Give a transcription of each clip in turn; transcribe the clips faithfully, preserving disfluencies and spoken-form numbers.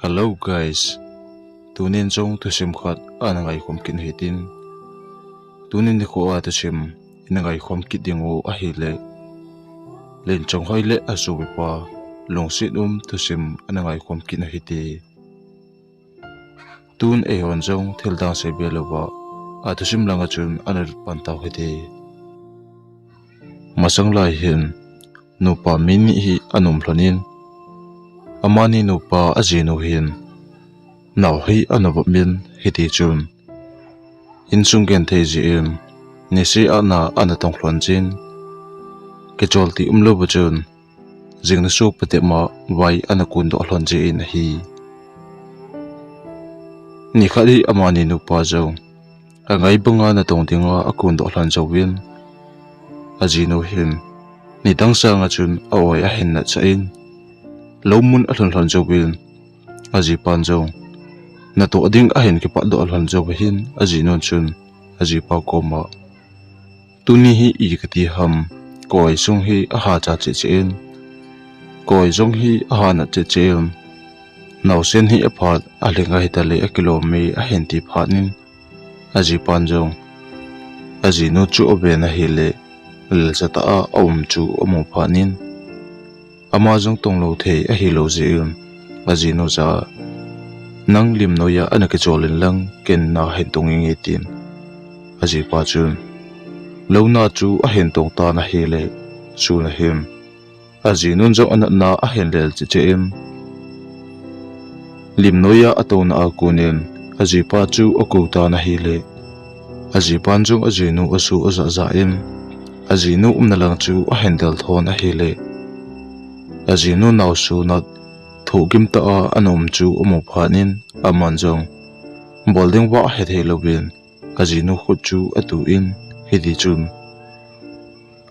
Hello guys, tunin jong thusim khat ana ngaikhom kit u hitin. Tunin nikho a thusim ina ngaikhom kit ding u ahile, Lenchonghoi le asopipa lungset um thusim ana ngaikhom kit u hite. Tun eihon jong thildang seibe louva athusim langa chun ana lut pan tau hite. Masang lai hin nupa mi ni hi ana um lhonin, amani nupa ajinu hin nao hi ana vop in, hitichun insung genthei jeh in niseh a na ana tong lhon jin, kichol ti umlouva chun jing nisoh patep ma vai ana kondoh lhon jin ahi. Nikhat hi amani nupa jong angai banga natong dinga akondoh lhon jouvin, ajinu hin nidang sanga chun a-oi ahin natsah in, lou mun alhun lhon jouvin, ajipan jong natoh ding ahin kipatdoh lhon jouva hin ajinun chun ajipa koma, tuni hi i kati ham, koi sung hi aha cha cheh cheh in, koi jong hi aha nat cheh cheh in, naosen hi aphat alhinga hitale akilom e, ahin ti phatnin, ajipan jong ajinu chu aven ahile, lelchatah a aum chu amu phatnin, ama jong tonglou thei ahilou jeh in, ajinu jah a, nang lim noiya ana kichol inlang ken na hin tong inge tin, ajipa chun louna chu ahin tong tan ahile, sun ahin ajinun jong anatna ahin lel cheh cheh in, lim noiya atouna a konin ajipa chu akou tan ahile, ajipan jong ajinu asu ajah jah in, ajinu umna lang chu ahin del thon ahile, ajinu naosu nat thohgim tah a ana um chu amu phatnin, aman jong bol ding vah ahethei louvin ajinu khut chu atuh in, hitichun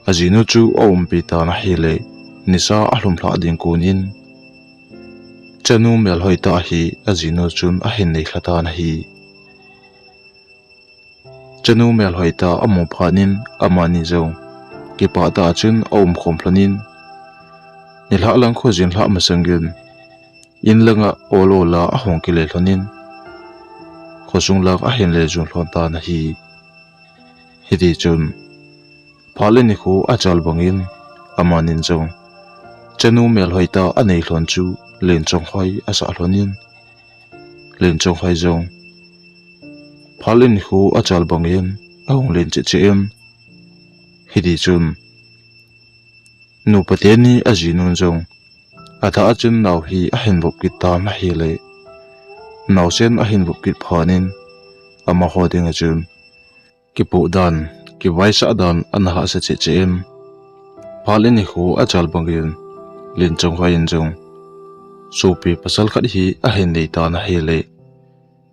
ajinu chu aumpi tan ahile, nisa alhum lhah ding konin chanu melhoi tah hi ajinu chun ahin nei lha tan ahi. Chanu melhoi tah amu phatnin amani jong kipah tah chun aumkhom lhonin, nilhah lang khojin lhah masangin in langa ol ol a ahung kile lhonin, khosung lang ahin le jun lhon tan ahi. Hitichun phat le nikho achal bangin amanin jong chanu melhoi tah anei lhon chu Lenchonghoi asah lhonin, Lenchonghoi jong phat le nikho achal bangin ahung len cheh cheh in, hitichun nupa teni ajinun jong athah a chun nao hi ahin vop kit tan ahile, naosen ahin vop kit phatnin, amaho dinga chun kipoh dan, kivaisah dan ana hahsa cheh cheh in, phat le nikho achal bangin Lenchonghoi in jong sopi pasal khat hi ahin nei tan ahile,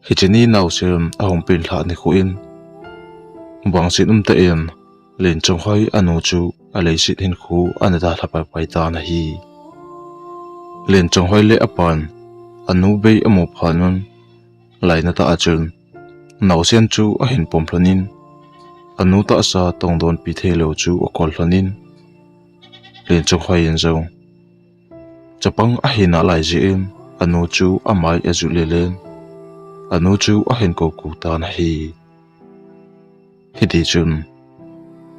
hiche ni naosen ahung peng lhah nikho in, vangset umtah in Lenchonghoi anu chu aleiset hinkho ana dalha paipai tan ahi. Lenchonghoi le apan anu bei amu phatnun, lainatah a chun naosen chu ahin pom lhonin, anu tahsa tongdonpi theilou chu akol lhonin, Lenchonghoi in jong chapang ahi nalai jeh in anu chu amai ajut lelen, anu chu ahin kou kou tan ahi. Hitichun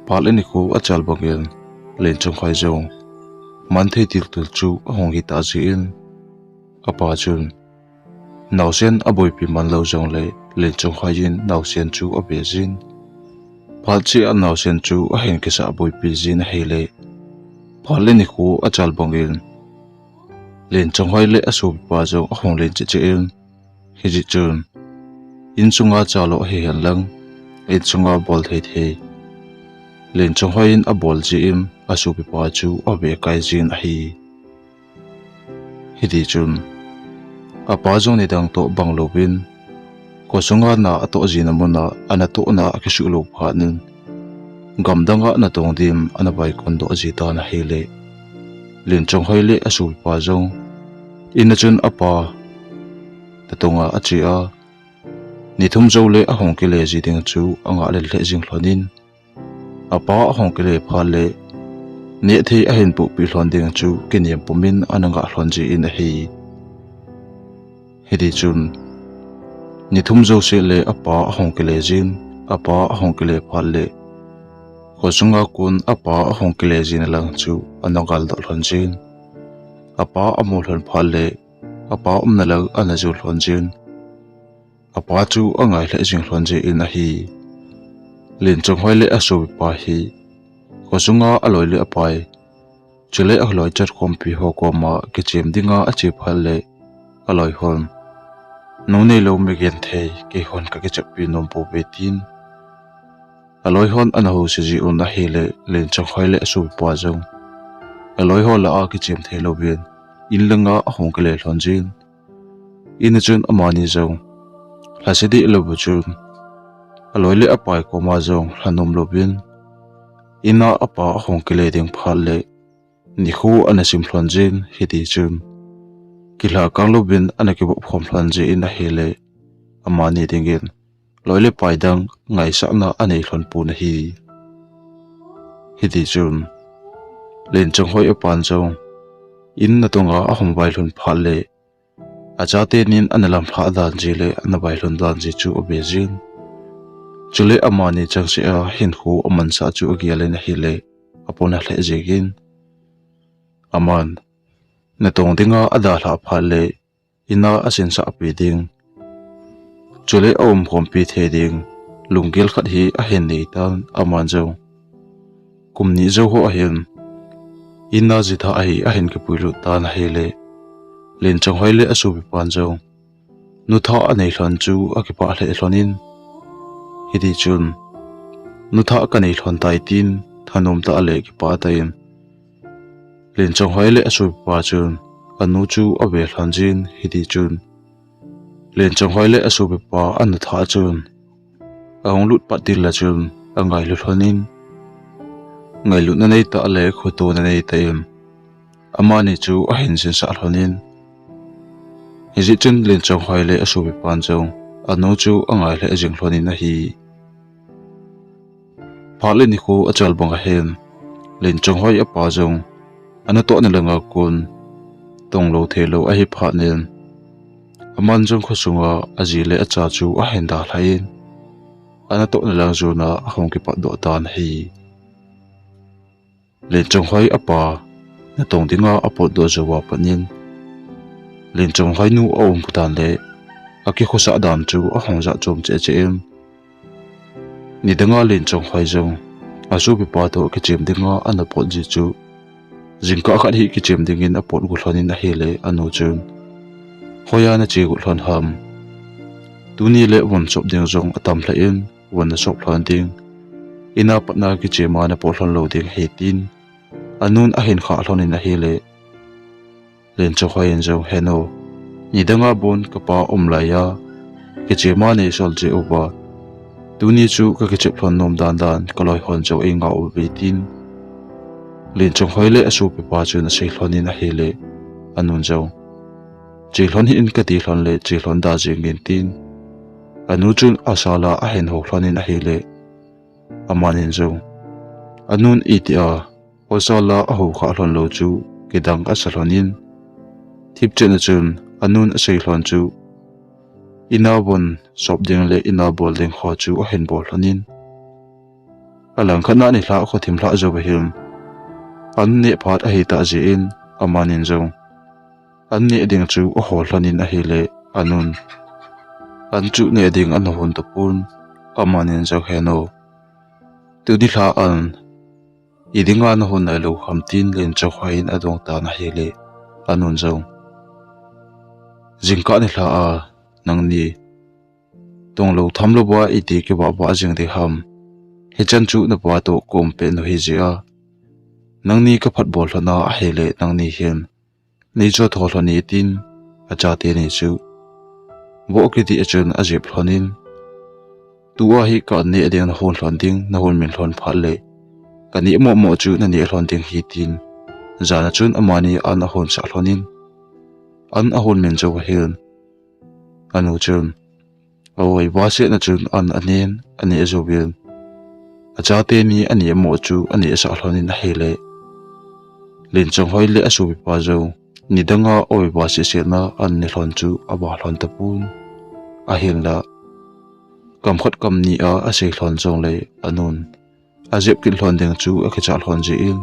phat le nikho achal bangin Lenchonghoi jong manthei tiltul chu ahung hitah jeh in, apa chun naosen aboipi manlou jongle Lenchonghoi in naosen chu ave jin, phat cheh a naosen chu ahin kisah boipi jin ahile, phat le nikho achal bangin Lenchonghoi le asopipa jong ahung len cheh cheh in, hijeh chun insunga chalo ahi henlang, insunga bol thei thei Lenchonghoi in abol jeh in asopipa chu ave kai jin ahi. Hitichun apa jong nidang toh bang louvin, khosunga na atoh jina muna anatohna akisuh lou phatnin, gamdanga natong din ana vaikon doh ji tan ahile, Lenchonghoi le asopipa jong in a chun apa natonga ache a, ni thum joule ahung kile ji ding chu angah lel lheh jing lhonin, apa ahung kile phat le nehthei ahin pohpeh lhon ding chu kinem pumin ana ngah lhon jin ahi. Hiti chun, ni thum jouse le apa ahung kile jin, apa ahung kile phat le, khosunga kon apa ahung kile jin lang chu ana gal doh lhon jin. Apa amu lhon phat le, apa umna lang ana jou lhon jin. Apa chu angai lheh jing lhon jin ahi. Lenchonghoi le asopipa hi khosunga aloi le apai, chule aloi chatkhompi ho koma kichem dinga ache phat le, aloi hon, "Nung neilou mi genthei, keihon kakicheppi nom pouve," tin aloi hon ana housa jiuvin ahile, Lenchonghoi le asopipa jong aloi ho lah a kichem thei louvin, in langa ahung kile lhon jin. In a chun amani jong lhase deh lou chun, aloi le apai koma jong lhanom louvin, in a apa ahung kile ding phat le, nikho ana sim lhon jin, hiti chun kilhakang louvin ana kivop khom lhon jin ahile, amani dingin loi le pai dang ngaisahna anei lhon pon ahi. Hiti chun, Lenchonghoi apan jong in natonga ahung vailhun phat le, achate nin ana lamlhah dan ji le ana vailhun dan ji chu ave jin. Chule amani changseh a hinkho amansah chu agel in ahile, apona lheh jengin. Aman, natong dinga adalhah phat le, in a asinsahpi ding, chule aumkhompi thei ding lunggel khat hi ahin nei tan, aman jong kum ni jou ho ahin, in a jitha ahi ahin kipuilut tan ahile, Lenchonghoi le asopipan jong nuthah anei lhon chu akipah lheh lhonin, hiti chun, "Nuthah kanei lhon tai," tin thanom tah le kipah tah in Lenchonghoi le asopipa chun anu chu ave lhon jin, hiti chun Lenchonghoi le asopipa anuthah chun ahung lut pat til a chun angailu lhonin, ngailutna neitah le khotona neitah in amani chu ahin sinsah lhonin, hijeh chun Lenchonghoi le asopipan jong anu chu angai lheh jing lhonin ahi. Phat le nikho achal bang ahin, Lenchonghoi apa jong anatohna langa kon tonglou theilou ahi phat in, aman jong khosunga aji le acha chu ahin dalhan, anatohna lang jona ahung kipatdoh tan ahi. Lenchonghoi apa natong dinga apotdoh jouva pat in, Lenchonghoi nu aum phat le akikhosah dan chu ahung jat chom cheh cheh in, nidanga Lenchonghoi jong asopipa toh kichem dinga ana pot ji chu, jingkah khat hi kichem dingin apot gu lhonin ahile, anu chun, "Hoiya nache gu lhon ham? Tuni le von sop ding jong atam lheh in, von nasop lhon ding, in a patna kichem a napot lhon lou ding ahi," tin anun ahin khah lhonin ahile, Lenchonghoi in jong, "Henu, nidanga bon kapa um laiya kichem a neisol jeh uva, tuni chu kakichep lhon nom dan dan kaloi hon jong eingah uve," tin Lenchonghoi le asopipa chun asei lhonin ahile, anun jong, "Che lhon hih in kati lhon le che lhon da jengin," tin anu chun asala ahin hou lhonin ahile, amanin jong, anun itia asala ahou khah lhon lou chu kidang asa lhonin, thipchet a chun anun asei lhon chu, in a von sop ding le in a bol ding ho chu ahin bol lhonin, alangkhat a nilhah khothim lhah jouva hin, an neh phat ahitah jeh in, amanin jong an neh ding chu ahol lhonin ahile, anun an chu neh ding ana hon tapon, amanin jong, "Henu, tuni lha an idinga nahon nailou ham?" tin Lenchonghoi in adong tan ahile, anun jong, "Jingkah nilhah a nangni tonglou thamlouva iti kivah vah jing ding ham? Hichan chu napa toh kaum pet u hijeh a, nangni kaphat bol lhon a ahile, nangni hin neijo tho lhon in," tin achate ni chu voh kiti a chun ajep lhonin, "Tua hi ka an neh ding nahon lhon ding, nahon min lhon phat le, kaneh moh moh chu naneh lhon ding ahi," tin jan a chun amani an ahon sah lhonin, an ahon min jouva hin, anu chun, "Oi, vasetna chun an anen, aneh jouvin, achate ni aneh moh chu aneh sah lhonin ahile, Lenchonghoi le asopipa jong nidanga oiva sehsehna an ne lhon chu ava lhon tapon. Ahinla, kam khat kam ni a asei lhon jongle anun ajep kit lhon ding chu akicha lhon jeh in,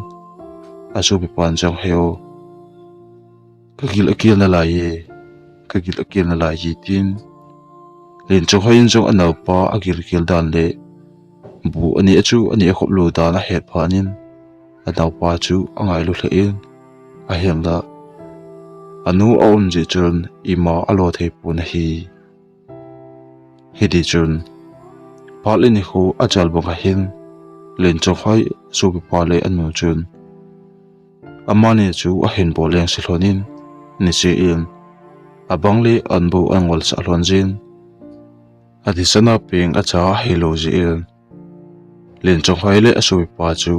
asopipan jong, "He o, kagil akel nalai e, kagil akel nalai e," tin. Lenchonghoi in jong anaopa agil kel dan le bu aneh chu aneh akhop lou dan ahet phat in, anaopa chu angailu lheh in, ahinla, anu aum jeh chun ima alo thei pon ahi. Hiti chun, phat le nikho achal bang ahin, Lenchonghoi sopipa le anu chun, amani chu ahin bol leng se lhon in, niseh in, abang le an bou angol sah lhon jin, athisana peng acha ahilou jeh in, Lenchonghoi le asopipa chu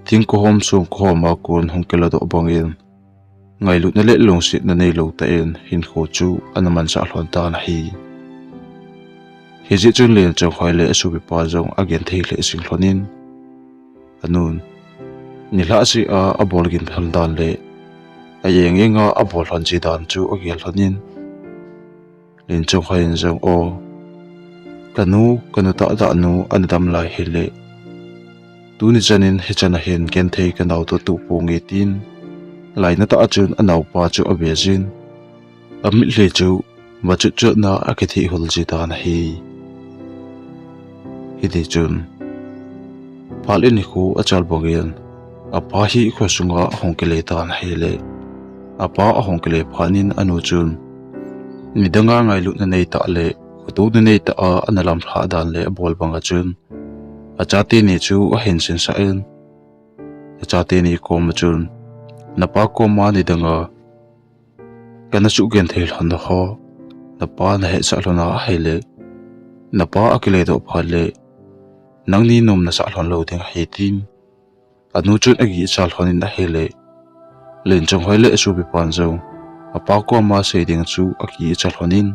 thing kohom song kohom a kon hung kiladoh bang in, ngailutna le lungsetna neilou tah in hinkho chu ana mansah lhon tan ahi. Hijeh chun Lenchonghoi le asopipa jong agenthei lheh jing lhon in, anun nilhah seh a abol gin lhon dan le aeng enga abol lhon ji dan chu agel lhon in, Lenchonghoi in jong, "O, kanu, kanu tahtah nu ana dam lai hile, tuni chan in hichan a hin genthei kanao toh toh ponge," tin, lainat a chun anaopa chu ave jin, amitlhi chu vachut chutna akithih hul ji tan ahi. Hiti chun, phat le nikho achal bang in, apa hi khosunga ahung kile tan ahile, apa ahung kile phat in anu chun, nidanga ngailutna nei tah le, khotona nei tah a ana lamlhah dan le abol bang a chun, achate ni chu ahin sinsah in, achate ni kom a chun, "Napa kom a nidanga kana sugenthei lhon ho, napa nahetsah lhon a ahile, napa akile doh phat le, nangni nom nasah lhon lou ding ahi," tin, anu chun akicha lhon in ahile, Lenchonghoi le asopipan jong, apa kom a sei ding chu akicha lhon in,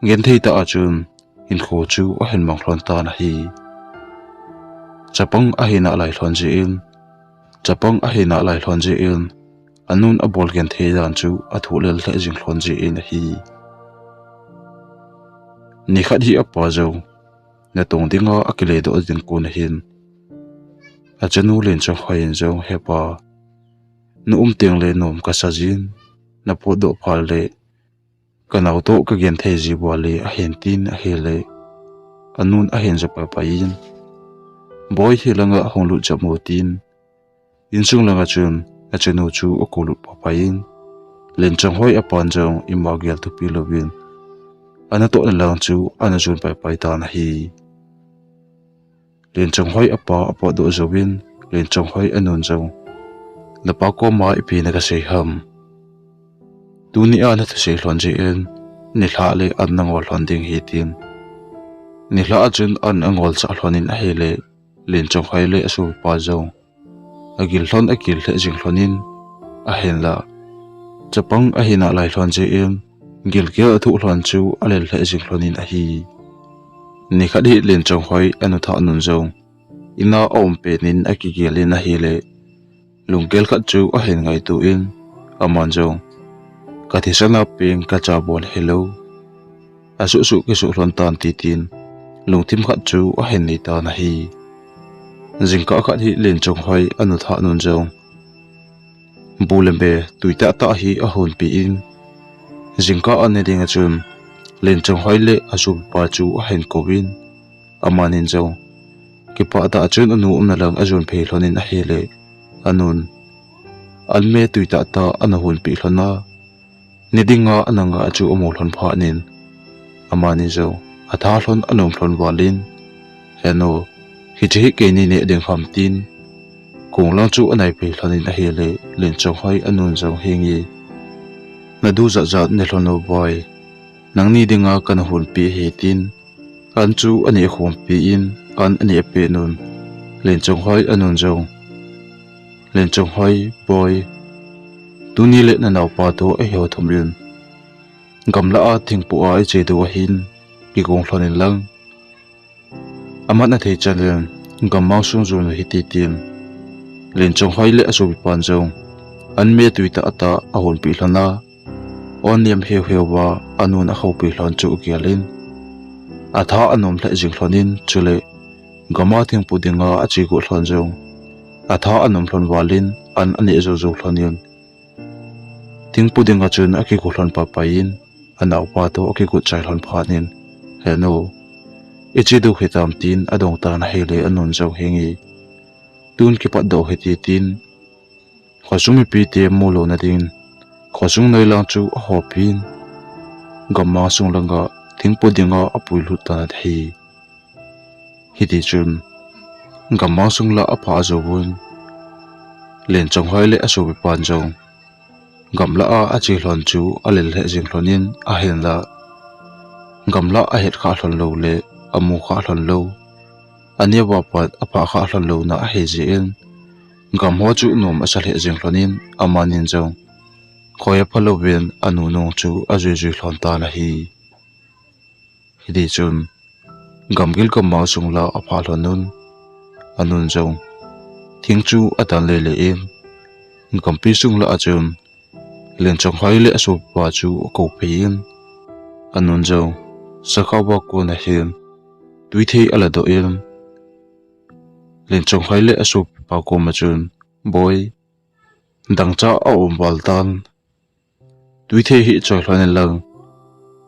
genthei tah a chun hinkho chu ahin mang lhon tan ahi. Chapang ahi nalai lhon jeh in, chapang ahi nalai lhon jeh in, anun abol genthei dan chu athoh lel lheh jing lhon jeh in ahi. Nikhat hi apa jong natong dinga akile doh ding kon ahin, achanu Lenchonghoi in jong, "He pa, na um teng le nom kasa jin, napotdoh phat le kanao toh kagenthei ji uva le," ahin tin ahile, anun ahin ja paipai in, "Boi, hilanga hung lut jep mo," tin, insung langa chun achanu chu akolut paipai in, Lenchonghoi apan jong ima gel thupi louvin, anatohna lang chu ana jon paipai tan ahi. Lenchonghoi apa apotdoh jouvin, Lenchonghoi anun jong, "Napa kom a ipi nakasei ham? Tuni a nathusei lhon jeh in, nilhah le an nangol lhon ding ahi," tin, nilhah a chun an angol sah lhon in ahile, Lenchonghoi le asopipa jong agil lhon, agil lheh jing lhon in, ahinla, chapang ahi nalai lhon jeh in, gilkel athoh lhon chu alel lheh jing lhon in ahi. Nikhat hi Lenchonghoi anu thah nun jong in a aum pen in akigel in ahile, lunggel khat chu ahin ngaito in, aman jong, "Kathisana peng kacha bol hilou, asuhsuh kisuh lhon tan," ti tin, lungthim khat chu ahin nei tan ahi. Jingkah khat hi Lenchonghoi anu thah nun jong, bu le me tui tahtah hi ahonpeh in, jingkah an ne ding a chun, Lenchonghoi le asopipa chu ahin kouvin, amanin jong, kipah tah a chun anu umna lang ajon phei lhon in ahile, anun, an me tui tahtah ana honpeh lhon a, ne dinga ana ngah chu amu lhon phat in, amanin jong atha lhon anom lhon val in, "He nu, hiche hi keini neh ding ham," tin, kong lang chu anai phei lhon in ahile, Lenchonghoi anun jong, "Henge, nadu jat jat ne lhon o boi, nangni dinga kana honpeh ahi," tin, an chu aneh khompi in, an aneh pet un, Lenchonghoi anun jong, "Lenchonghoi boi, tuni le nanaopa toh eiho thum in gamlah a thingpoh a iche diu ahin, kigong lhon in lang, aman athei chan in gammang sung jon u hite," tin, Lenchonghoi le asopipan jong an me tui tah tah a hunpi lhon a, on niam heu heu a anun a khopi lhon chu gelin, a tha a nom lheh jing lhonin, chule gam a thingpu dinga a che got lhon jong a tha a nom lhon valin an a neh jou jou lhonin, thingpu dinga chun a kigo lhon pai pai in, a naopa toh a kigot chai lhon phat in, "He nu, i che diu hitam?" tin a dong tan ahile, anun jong, "He nge, tun kipat doh hite," tin khosung mipite mu louna dingin khosung noilang chu a hopin, gammang sung langa thingpu dinga a puilut tan ahi. Hitichun gammang sung lah a aphah jouvun, Lenchonghoi le a sopipan jong gamlah a a che lhon chu a lel lheh jing lhonin, ahinla gamlah a het khah lhon lou le a mu khah lhon lou, a neo a pat a phah khah lhon louna ahi jeh in, gam ho chu nom a sa lheh jing lhonin, amanin jong khoi a phalouvin a nu nung chu a jui jui lhon tan ahi. Hitichun gamgil gammang sung lah a aphah lhon un, anun jong thing chu a tan lele in, gampi sung lah a chun Lenchonghoi le a sopipa chu a kou phei in, anun jong sakhaoba kon ahin tui thei a ladoh in, Lenchonghoi le a sopipa koma chun, "Boi, dangchah a um val tan, tui thei hi choi lhon in lang,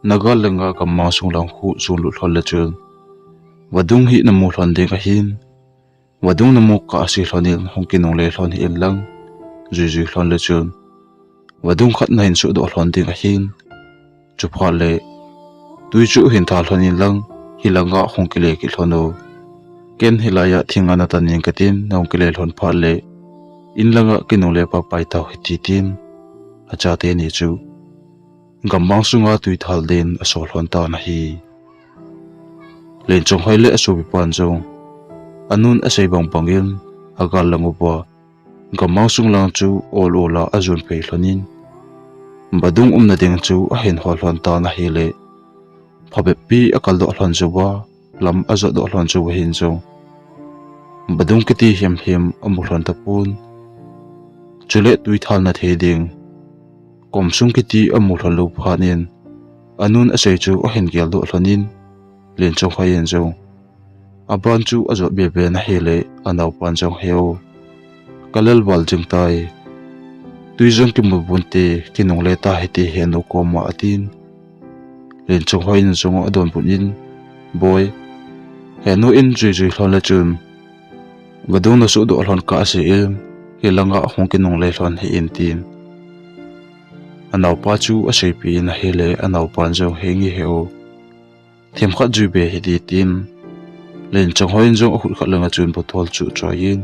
na gal langa gammang sung lang khu sung lut lhon le chun, vadung hi na mu lhon ding ahin, vadung na mu kah a se lhonin hung kinungle lhon hih in lang, jui jui lhon le chun, vadung khat na hin suhdoh lhon ding ahin. Chuphat le tui chu hin tha lhonin lang, hilanga hung kile kit lhon o. Ken hilaiya thing a na tan ing katin, na hung kile lhon phat le in langa kinungle pai pai tau hite," tin a chate ni chu gammang sunga tui thal din a sol lhon tan ahi. Lenchonghoi le a sopipan jong anun a sei bang bangin a gal lang uva gammang sung lang chu ol ol a a jon phei lhonin, vadung umna ding chu a hin hol lhon tan ahile, phabep pi a kaldoh lhon jouva, lam a jotdoh lhon jouva hin jong vadung kiti himhim a mu lhon tapon. Chule tui thal na thei ding kom sung kiti a mu lhon lou phat in, anun a sei chu a hin geldoh lhonin, Lenchonghoi in jong a ban chu a jot be be na hile, a naopan jong, "He o, ka lel val jing tai. Tui jong kimu pon te, kinungle ta hite he nu koma," atin. Lenchonghoi in jong a donbut in, "Boi, he nu in jui jui lhon le chun, vadung na suhdoh lhon kah a se in, hilanga hung kinungle lhon hih in," tin a naopa chu a seipeh in ahile, a naopan jong, "He nge he o, themkhat jui be hite," tin Lenchonghoi in jong a khut khat langa chun bottle chu choi in,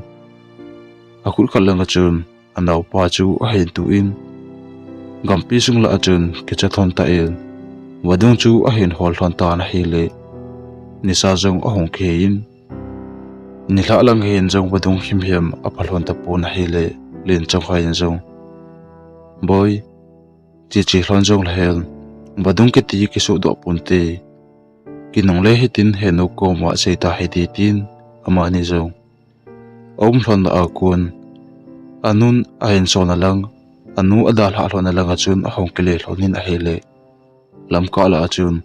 a khut khat langa chun a naopa chu a hin tu in, gampi sung lah a chun kicha thon tah in, vadung chu a hin hol lhon tan ahile, nisa jong a hung kihei in, nilhah lang hin jong vadung himhim a pha lhon tapon ahile, Lenchonghoi in jong, "Boi, che che lhon jong lehen, vadung kiti kisuhdoh pon te, kinungle hitin he nu koma sei ta hite," tin amani jong a um lhon lah a kon, anun a hin sol na lang, anu a dalhah lhon na langa chun a hung kile lhonin ahile, lamkah lah a chun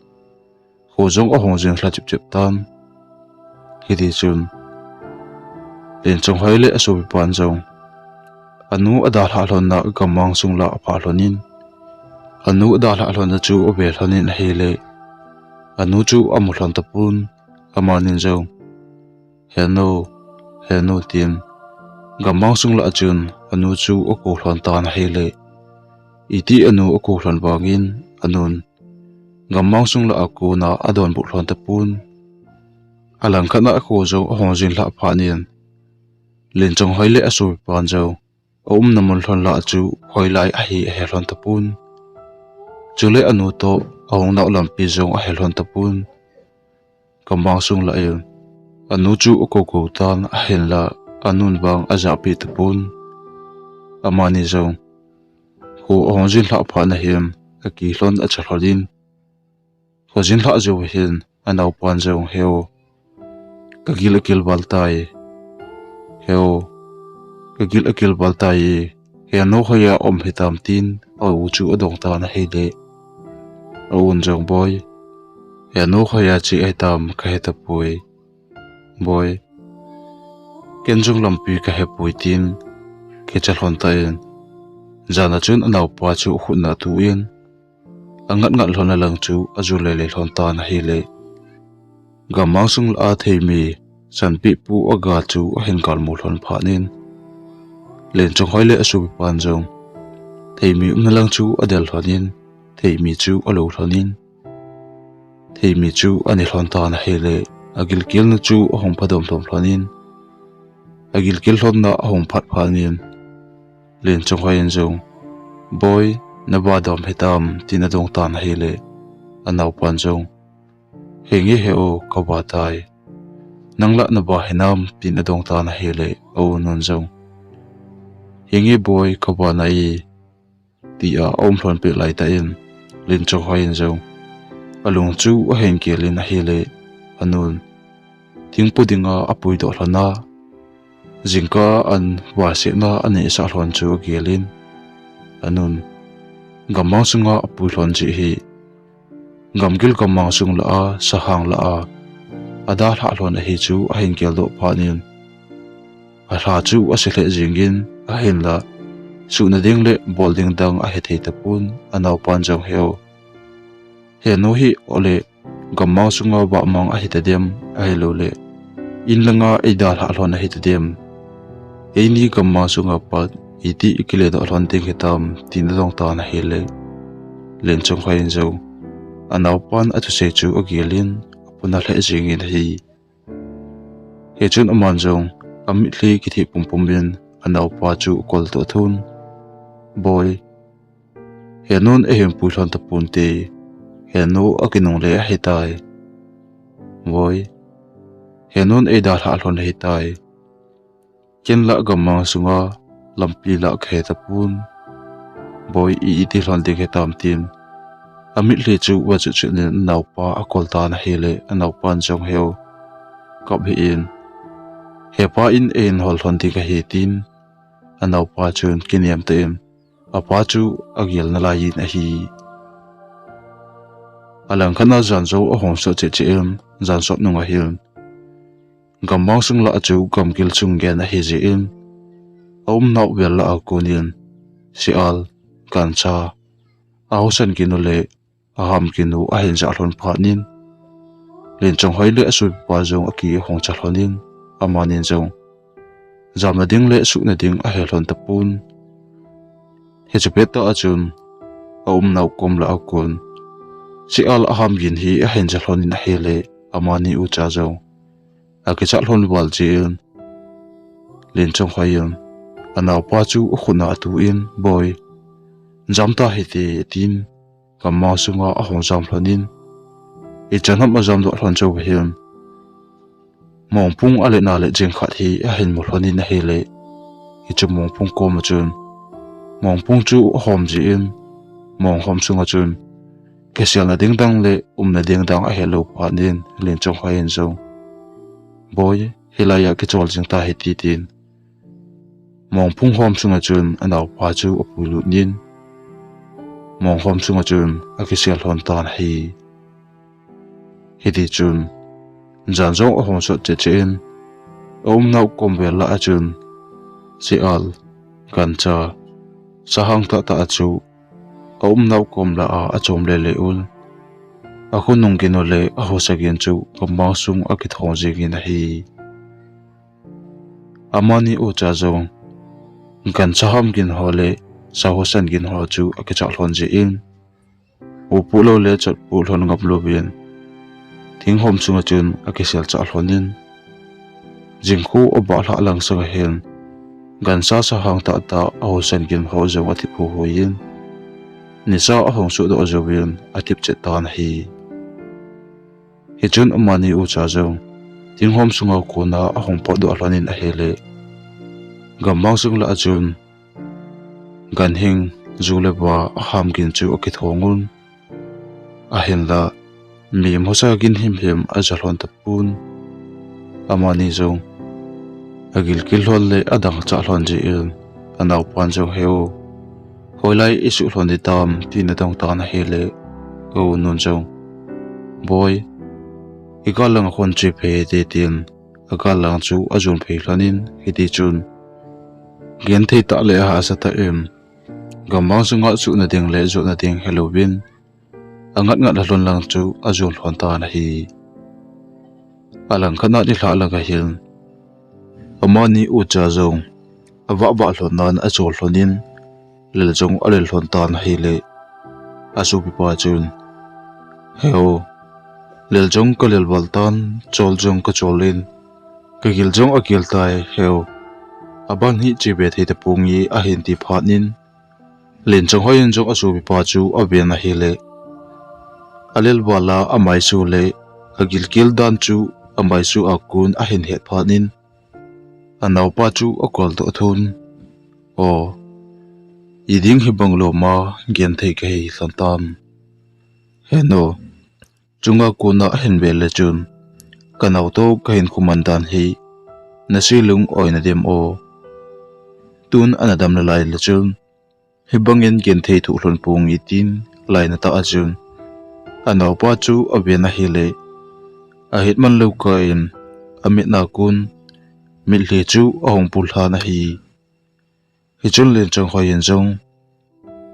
kho jong a hung jing lha chip chip tan. Hitichun Lenchonghoi le a sopipan jong anu a dalhah lhonna gammang sung lah a aphah lhonin, anu a dalhah lhonna chu a ve lhonin ahile, anu chu a mu lhon tapon, amanin jong, "He nu, he nu," tin gammang sung lah a chun anu chu a kou lhon tan ahile, iti anu a kou lhon vangin anun gammang sung lah a kona a donbut lhon tapon. A langkhat a kho jong a hung jing lhah phat in, Lenchonghoi le a sopipan jong a umna mun lhon lah chu hoilai ahi a he lhon tapon. Chule anu toh a hung nau lampi jong a he lhon tapon. Gammang sung lah in anu chu a kou kou tan, ahinla anun vang a japeh tapon. Amani jong kho a hung jing lhah phat na hin a ki lhon a cha lhonin, kho jing lhah jou hin a naopan jong, "He o, ka gil a kil val tai. He o, ka gil a kil val tai e. Henu hoiya um hitam tin a u chu adong tan ahile, a un jong, Boi, henu hoiya che ahitam kahetapoi. Boi, ken jong lampi kahepoi tin kicha lhon tan, jan a chun anaopa chu akhut na atuh in, angat ngat lhon a lang chu aju lele lhon tan ahile, gammang sung lah a theimi sanpeh pu aga chu ahin galmu lhon phat in, Lenchonghoi le asopipan jong theimi umna lang chu adel lhon in, theimi chu alo lhon in, theimi chu ane lhon tan ahile, agilkel na chu ahung phadom lhon lhon in, agilkel lhonna ahung phat phat in, Lenchonghoi in jong, Boi, naba dom hitam, tin adong tan ahile, anaopan jong, Henge he u, kaba tai. Nang la naba hinam, tin adong tan ahile, a unun jong, Henge boi, kaba nai, tia aum lhon peh laitah in, Lenchonghoi in jong alung chu ahin kel in ahile, anun, Thingpo dinga apui doh lhon a, jingkah an vasetna aneh sah lhon chu agel in, anun, Gammang sunga apui lhon jeh hi gamgil gammang sung lah a, sahang lah a adalhah lhon ahi chu ahin geldoh phat in, alha chu ase lheh jeng in, ahinla suhna ding le bol ding dang ahethei tapon, anaopan jong, He u, henu hi ole gammang sunga vahmang ahitadem, ahilouleh in langa eidalhah lhon ahitadem, eini gammang sunga pat iti ikiledoh lhon ding hitam, tin adong tan ahile, Lenchonghoi in jong anaopan athusei chu agel in, aphuna lheh jeng in ahi. Hichun aman jong amitlhi kithih pumpum in anaopa chu akoltoh thun, Boi, henun eihin pui lhon taponte, henu akinungle ahitai. Boi, henun eidalhah lhon ahitai. Ken lah gammang sunga lampi lah kahetapon. Boi, i iti lhon ding hitam, tin amitlhi chu vachuchut in anaopa akol tan ahile, anaopan jong, He u, kap hih in, hepa in eihin hol lhon ding ahi, tin anaopa chun kinem tah in apa chu agel nalai in ahi. Alangkhat a jan jong ahung sot cheh cheh in, jan sot nung ahin, gammang sung lah a chu gamgil sung gen ahijeh in, aumnau vel lah a konin, Sial, Gancha, ahaosan ginu le aham ginu ahin jah lhon phat in, Lenchonghoi le asopipa jong akihong cha lhon in, amanin jong jamna ding le suhna ding ahe lhon tapon. Hiche pettah a chun aumnau kom lah a kon Sial aham gin hi ahin jah lhon in ahile, amani ucha jong akichat lhon val jeh in, Lenchonghoi in anaopa chu akhut na atuh in, Boi, jam tahite, tin gammang sunga ahung jam lhon in, ichan ham ajamdoh lhon chu ahin, mongphung aletna le jing khat hi ahin mu lhon in ahile, hiche mongphung kom a chun mongphung chu ahom jeh in, monghom sunga chun kiselna ding dang le umna ding dang ahelou phat in, Lenchonghoi in jong, Boi, hilai a kichol jing tahite, tin mongphung hom sunga chun anaopa chu apuilut in, monghom sunga chun akisel lhon tan ahi. Hitichun jan jong ahung sot cheh cheh in, aumnau kom vel lah a chun Sial, Gancha, sahang tahtah a chu aumnau kom lah a achom lele un, akhonung ginu le ahaosa gin chu gammang sung akithong jeng in ahi. Amani ucha jong Gancha ham gin ho le sahaosan gin ho chu akichat lhon jeh in, upoh lou le chotpoh lhon ngam louvin, thinghom sunga chun akisel chah lhon in, jingkho abah lhah lang sanga hin, Gancha sahang tahtah ahaosan gin ho jong athip huihui in, nisa ahung sohdoh jouvin athip chet tan ahi. Hichun amani ucha jong thinghom sunga kona ahung potdoh lhon in ahile, gammang sung lah a chun ganhing, ju le va aham gin chu akithong un, ahinla mi mosa gin himhim aja lhon tapon. Amani jong agilkel lhon le adangchah lhon jeh in, Anaopan jong, "He u, hoilai isuh lhon ding tam?" tin adong tan ahile, ka u nun jong, "Boi, igal lang a khun che phei te," tin agal lang chu ajon phei lhon in, hiti chun, "Genthei tah le ahahsa tah in, gammang sunga suhna ding le jotna ding helouvin, angat ngat a lhon lang chu ajon lhon tan ahi." Alangkhat a nilhah lang ahin, amani ucha jong avah vah lhon nan achol lhon in, lel jong alel lhon tan ahile, asopipa chun, "He u, lel jong kalel val tan, chol jong kachol in, kagil jong agil tai, he u, aban hi che be thei tapong e," ahin ti phat in, Lenchonghoi in jong asopipa chu aven ahile, alel val a amaisu le agilkel dan chu amaisu a kon ahin het phat in, anaopa chu akol toh athun, "O, iding hibang loma genthei kahi lhon tam? He nu, chunga kona ahin ve le chun, kanao toh kahin khoman dan hi, nasi lung oina dem o. Tun ana dam nalai le chun, hibangin genthei thoh lhon ponge," tin laina tah a chun anaopa chu aven ahile, ahet man lou kah in amit a kon mitlhi chu ahung pul lhan ahi. Hichun Lenchonghoi in jong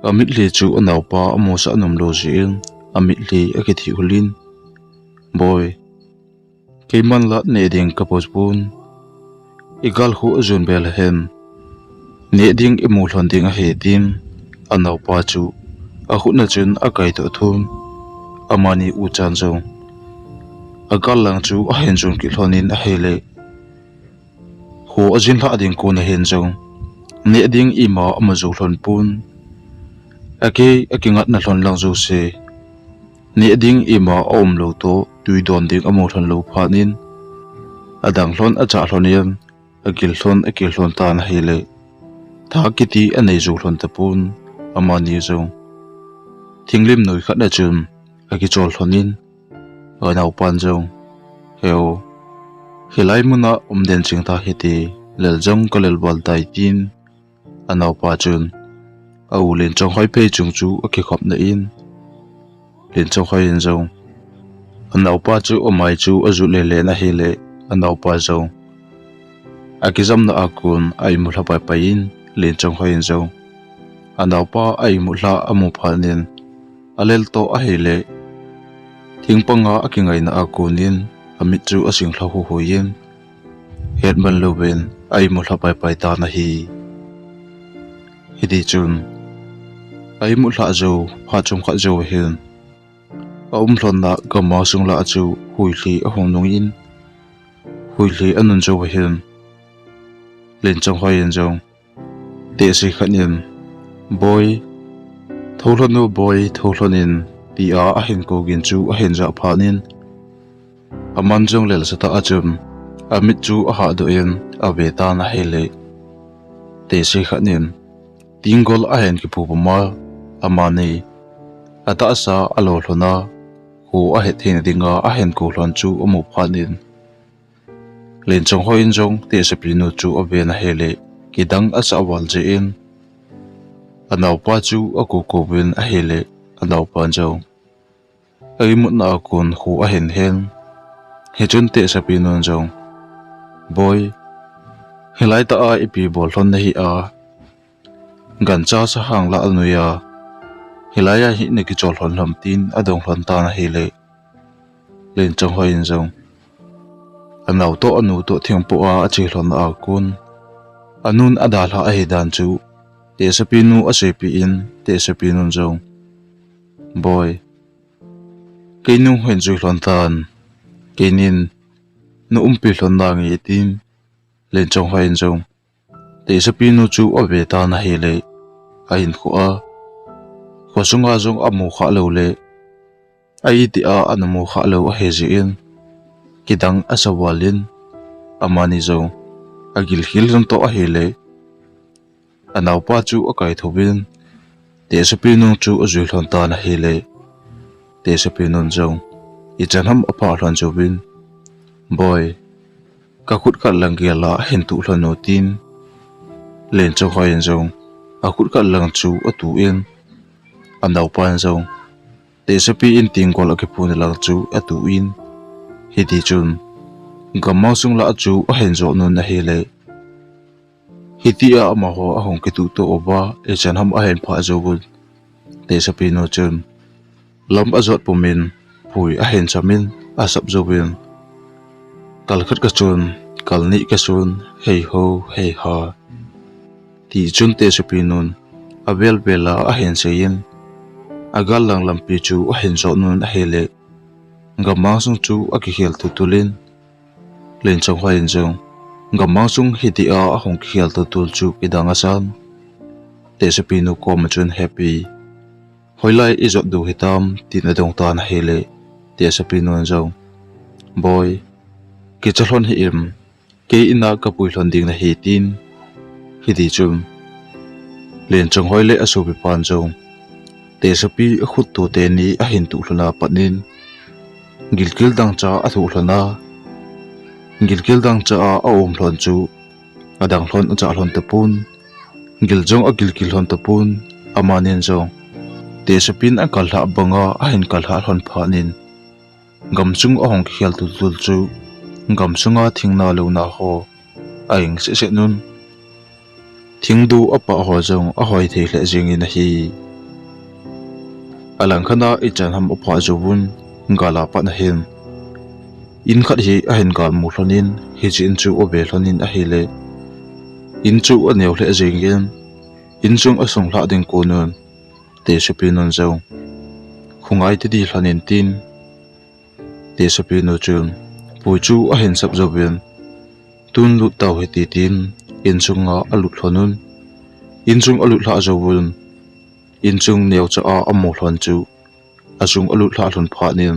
amitlhi chu anaopa amusah nom lou jeh in amitlhi akithih hul in, "Boi, keiman la neh ding kapopon, igal khu ajon be le hen, neh ding imu lhon ding ahi," tin anaopa chu akhut a chun akai toh athun, amani uchan jong agal lang chu ahin jon kit lhon in ahile, kho ajin lhah ding kon ahin jong, neh ding ima amu jou lhon pon. Aki, akingatna lhon lang jouse, neh ding ima aum lou toh, tui don ding amu lhon lou phat in, adang lhon achah lhon in, agil lhon akil lhon tan ahile, tha kiti anei jou lhon tapon, amani jong thinglim noi khat a chun akichol lhon in, anaopan jong, "He u, hilai mun a um den jing ta hite, lel jong kalel val tai," tin anaopa chun a u Lenchonghoi phei chung chu akikhop na in, Lenchonghoi in jong anaopa chu amai chu ajut lele na ahile, anaopa jong akijamna a kon a imut lha pai pai in, Lenchonghoi in jong anaopa a imut lha amu phat in, alel toh ahile, thingpang a akingaina a kon in amit chu asing lha hui hui in, het man louvin a imut lha pai pai tan ahi. Hiti chun a imut lha jou phat chomkhat jou hin, aum lhon na gamma sung lah a chu huilhi ahung nung in, huilhi anun jou hin, Lenchonghoi in jong tehse khat in, "Boi, thou lhon o boi, thou lhon in," tia ahin kou gin chu ahin jah phat in, aman jong lelsa tah a chun amit chu ahah doh in ave tan ahile, tehse khat in tinggol ahin kipu pum a, amani atahsa alo lhon a, kho ahet theina dinga ahin kou lhon chu amu phat in, Lenchonghoi in jong tehsepi nu chu aven ahile, kidang asah val jeh in, anaopa chu akou kou vin ahile, anaopan jong a imutna a kon kho ahin hen. Hichun tehsepi nun jong, "Boi, hilai tah a ipi bol lhon nahi a, gancha sahang lah anui a, hilai a hi nakichol lhon ham?" tin adong lhon tan ahile, Lenchonghoi in jong anao toh anu toh thingpoh a ache lhon a kon, anun adalhah ahi dan chu tehsepi nu aseipeh in, tehsepi nun jong, "Boi, kei nung hin jui lhon tan, keinin na umpi lhon nange," tin Lenchonghoi in jong tehsepi nu chu ave tan ahile, ahinkho a, khosunga jong amu khah lou le, a iti a ana mu khah lou ahi jeh in, kidang asa val in, amani jong agilkhel lhon toh ahile, anaopa chu akaithou vin, tehsepi nu chu ajui lhon tan ahile, tehsepi nun jong ichan ham aphah lhon jouvin, "Boi, kakhut khat lang gel a hin tuh lhon o," tin Lenchonghoi in jong akhut khat lang chu atuh in, anaopan jong Tesapi in tenggol akiphun lang chu atuh in, hiti chun gammang sung lah chu ahin jot un ahile, hitia amaho ahung kituh to uva, ichan ham ahin phah jou uvin, Tesapi nu chun lam ajot pumin pui ahin cham in asap jouvin, kal khat kachun, kal ni kachun, hei ho, hei ha, ti chun Tesapi nun avel vel a ahin seiyin, agal lang lampi chu ahin jot un ahile, gammang sung chu akikhel tultul in, Lenchonghoi in jong gammang sung hitia ahung kikhel tultul chu kidang asan, Tesapi nu koma chun, Happy, hoilai ijot diu hitam, tin adong tan ahile, Tesapi nun jong, Boi, kicha lhon hih in, kei in'a kapui lhon ding nahi, tin, hiti chun Lenchonghoi le asopipan jong Tesapi akhut to teni ahin tuh lhon a pat in, gilkel dangchah athoh lhon a, gilkel dangchah a aum lhon chu adang lhon achah lhon tapon, gil jong agilkel lhon tapon, amanin jong Tesapin akal lhah banga ahin kal lhah lhon phat in, gamsung ahung kikhel tultul chu gamsunga thingna louna ho a-eng sehseh un, thingdu apah ho jong ahoi thei lheh jengin ahi. Alangkhat a ichan ham aphah jouvun, gal a pat ahin, in khat hi ahin galmu lhon in, hiche in chu ave lhon in ahile, in chu aneo lheh jengin, insung asunglhah ding kon un, Tesapi nun jong, Khongai tadi lhon in, tin, Tesapi nu chun pui chu ahin sap jouvin, Tun lut tau hite, tin, insunga alut lhon un, insung alut lhah jouvun, insung neocha a amu lhon chu asung alut lhah lhon phat in,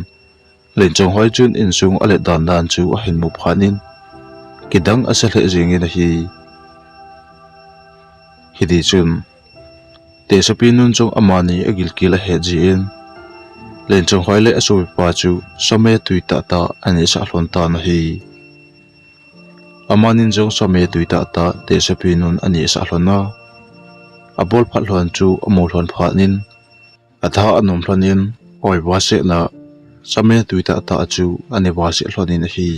Lenchonghoi chun insung alet dan dan chu ahin mu phat in, kidang asa lheh jengin ahi. Hiti chun Tesapi nun jong amani agilkel ahet jeh in, Lenchonghoi le asopipa chu same tui tahtah anehsah lhon tan ahi. Amanin jong same tui tahtah Tesapi nun anehsah lhon a, abol phat lhon chu amu lhon phat in, atha anom lhon in, oi vasehna same tui tahtah chu ane vaseh lhon in ahi.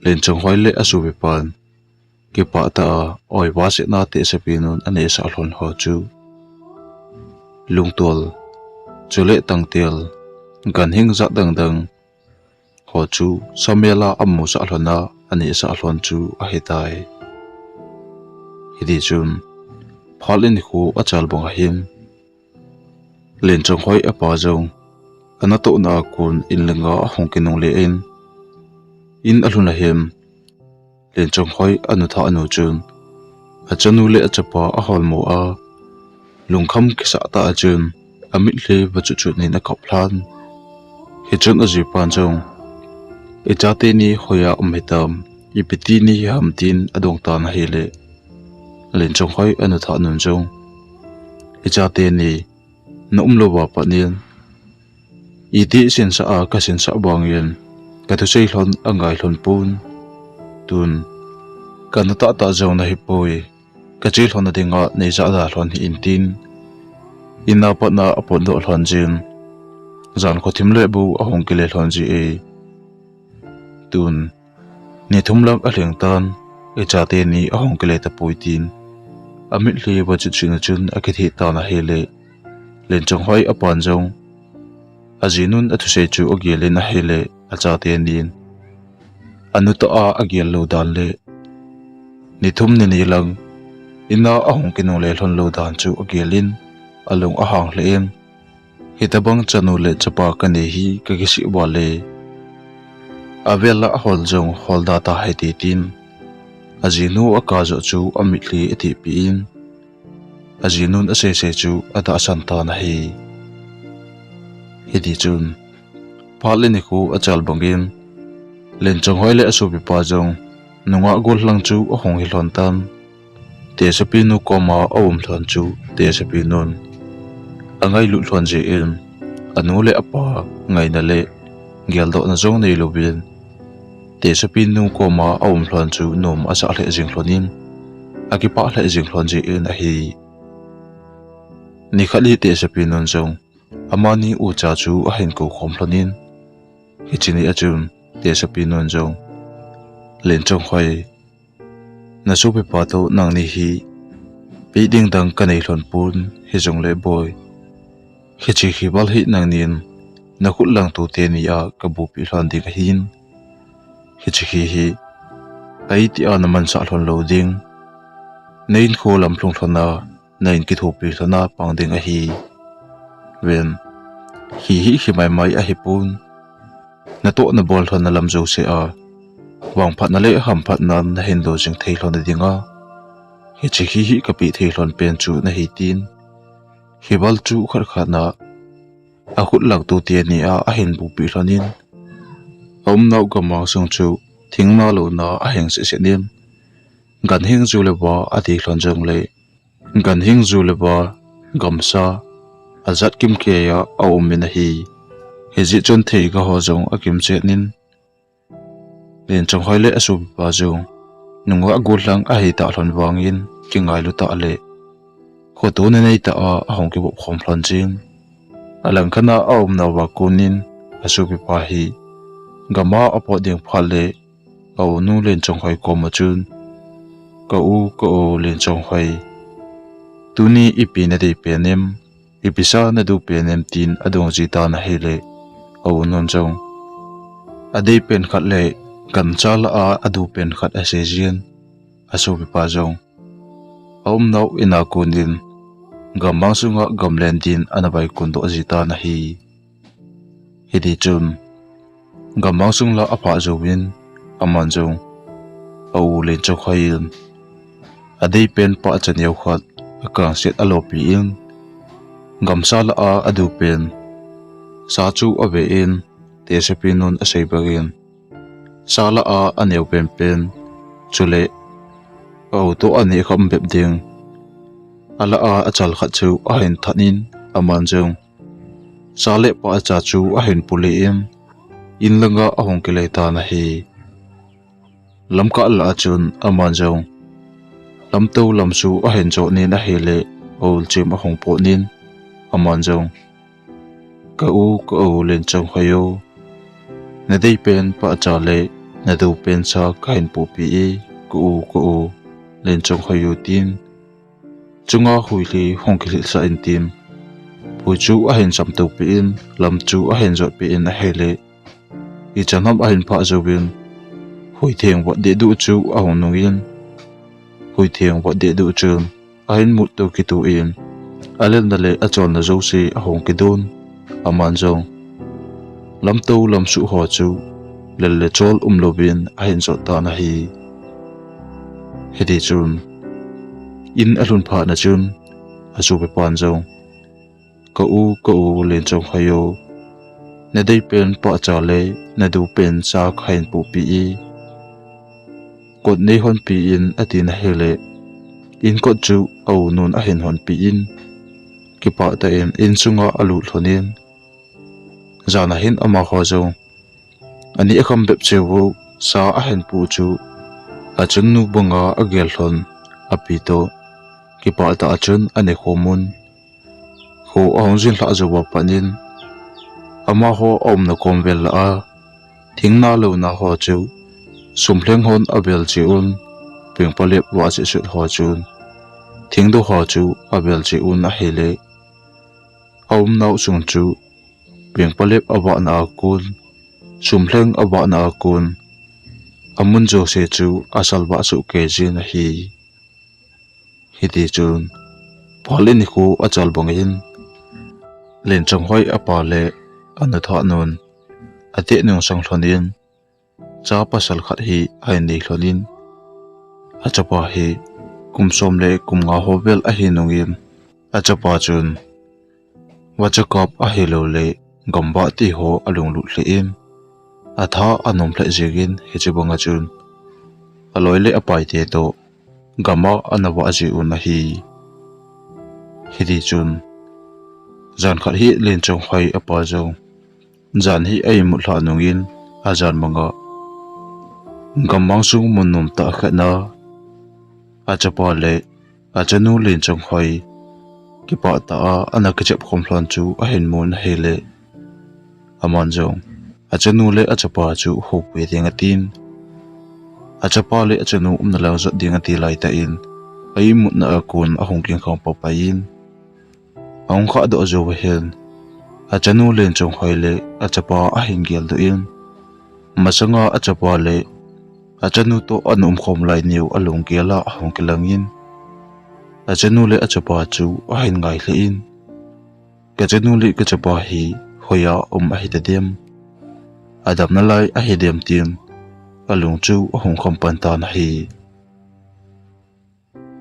Lenchonghoi le asopipan kipah tah a oi vasehna Tesapi nun anehsah lhon ho chu lungtol, chule tangtel, ganhing jat dang dang ho chu same la amusah lhon a anehsah lhon chu ahitai. Hiti chun phat le nikho achal bang ahin, Lenchonghoi apa jong anatohna a kon in lenga ahung kinungle in, in alhun ahin, Lenchonghoi anu thah nu chun achanu le achapa aholmo a, lungkham kisah tah a chun amitlhi vachuchut in akap lhan. Hichun ajipan jong, Ichate ni hoiya um hitam, ipi ti ni ham, tin adong tan ahile, Lenchonghoi anu thah nun jong, Ichate ni naum louva pat in, iti sinsah a kasinsah vangin kathusei lhon angai lhon pon. Tun kana tahtah jong nahipoi, kache lhon nadinga neijahda lhon hih in, tin, in a patna apotdoh lhon jin, jan khothim le bu ahung kile lhon ji e. Tun nithum lang alhing tan, Ichate ni ahung kile tapoi, tin amitlhi vachuchut na chun akitheh tan ahile, Lenchonghoi apan jong ajinun athusei chu agel in ahile, achate nin anu tah a agel lou dan le nithum nini lang in a ahung kinungle lhon lou dan chu agel in, alung ahang lheh in, Hitobang chanu le chapa kanei hi kakisih val e, avel a ahol jong holda tahite, tin ajinu akap joh chu amitlhi atihpeh in, ajinun aseisei chu adahsan tan ahi. Hitichun phat le nikho achal bangin Lenchonghoi le asopipa jong nungah gollhang chu ahung hi lhon tan. Tesapinu koma aum lhon chu Tesapinun angailut lhon jeh in, anu le apa ngaina le geldohna jong neilouvin, Tesapinu koma aum lhon chu nom asah lheh jing lhonin, akipah lheh jing lhon jin ahi. Nikhat hi Tehsepinun jong amani ucha chu ahin kou khom lhonin, hiche ni a chun Tehsepinun jong, Lenchonghoi, nasopipa toh nangni hi peh ding dang kanei lhon pon, hijongle boi, hiche khival hi nangnin nakhut langto teni a kabupi lhon ding ahin, hiche khi hi aiti a namansah lhon lou ding, na hinkho lam lhung lhon a, na in kithopi lhon a pang ding ahi. Ven, khi hi khi maimai ahipon, natoh nabol lhon na lam jouse a vangphatna le hamphatna nahin do jing thei lhon ding a, hiche khi hi kapeh thei lhon pen chu nahi tin, khival chu khat khat na akhut langto teni a ahin bupi lhonin, aumnau gammang sung chu thing na lou na aheng sehseh in, ganhing ju le va adei lhon jongle, ganhing ju le va gamsa ajat kimkei a aumin ahi. Hijeh chun theiga ho jong akim chen in, Lenchonghoi le asopipa jong nungah gollhang ahitah lhon vangin kingailu tah le khoto nanei tah a ahung kivop khom lhon jin. Alangkhat a aumnauva konin asopipa hi gam a apot ding phat le aunu Lenchonghoi koma chun, Ka u, ka u Lenchonghoi, tuni ipi nadei pen em, ipi sa nadu pen em, tin adong ji tan ahile, aunun jong adei pen khat le gancha lah a adu pen khat asei jin, asopipa jong aumnau in a konin gammang sunga gamlen din ana vaikun doh ji tan ahi. Hiti chun gammang sung lah a aphah jouvin, aman jong au Lenchonghoi in adei pen pahcha neo khat akangset alopi in, gamsa lah a adu pen sa chu ave in, Tehsepinun asei bangin, sa lah a aneo penpen, chule au toh aneh kham bep ding, alah a achal khat chu ahin that in, aman jong sa le pahcha chu ahin pule in, in langa ahung kile tan ahi. Lamkah lah a chun aman jong lamto lamsu ahin jot in ahile, aul chim ahung pot in, aman jong, Ka u, ka u Lenchonghoi o, nadei pen pahcha le nadu pen sa kahin pohpi e, ka u, ka u Lenchonghoi o, tin chunga huili hung kilhilsah in tin, hui chu ahin samtopi in, lam chu ahin jotpi in ahile, ichan ham ahin phah jouvin, huitheng vat dehduh chu ahung nungin, huitheng vat dehduh chun ahin mutto kitoh in, alelna le acholna jouse ahung kidon, aman jong lamto lamsuh ho chu lel le chol umlouvin ahin jot tan ahi. Hiti chun in alhun phat na chun asopipan jong, Ka u, ka u Lenchonghoi o, nadei pen pahcha le nadu pen sa kahin pohpi e, kot nei honpi in, atin ahile, in kot chu aunun ahin honpi in, kipah tah in in sunga alut lhon in, jan ahin amaho jong aneh kham bep cheh u sa ahin poh chu achunnu banga agel lhon api toh kipah tah a chun ane khomun, kho ahung jin lhah jouva pat in, amaho aumna kom vel lah a thing na lou na ho chu sumlheng hon avel cheh un, pengpalep vah sehseh ho chun thingdoh ho chu avel cheh un ahile, aumnau sung chu pengpalep avahna a kon, sumlheng avahna a kon, amun jouse chu asalvah sohkei jin ahi. Hiti chun phat le nikho achal bangin Lenchonghoi apa le anu Thahnun ateh nungsang lhon in, cha pasal khat hi ahin nei lhon in, achapa hi kum som le kum nga ho vel ahi nungin, achapa chun vachakap ahilouleh gamvah ti ho alunglut lheh in, atha anom lheh jengin, hiche banga chun aloi le apaite toh gam a ana vah ji un ahi. Hiti chun jan khat hi Lenchonghoi apa jong jan hi a imut lhah nungin, ajan banga gammang sung mun nomtah khat na achapa le achanu Lenchonghoi kipah tah a ana kichep khom lhon chu ahin mun ahile, aman jong achanu le achapa chu houpi ding atin, achapa le achanu umna lang jot ding ati laitah in, a imutna a kon ahung kingkhang papai in, ahung khahdoh jou ahin, achanu Lenchonghoi le achapa ahin geldoh in, masanga achapa le achanu toh ana umkhom lai niu alunggel a ahung kilang in, achanu le achapa chu ahin ngai lheh in, kachanu le kachapa hi hoiya um ahitadem, adamna lai ahidem tin, alung chu ahung kham pan tan ahi.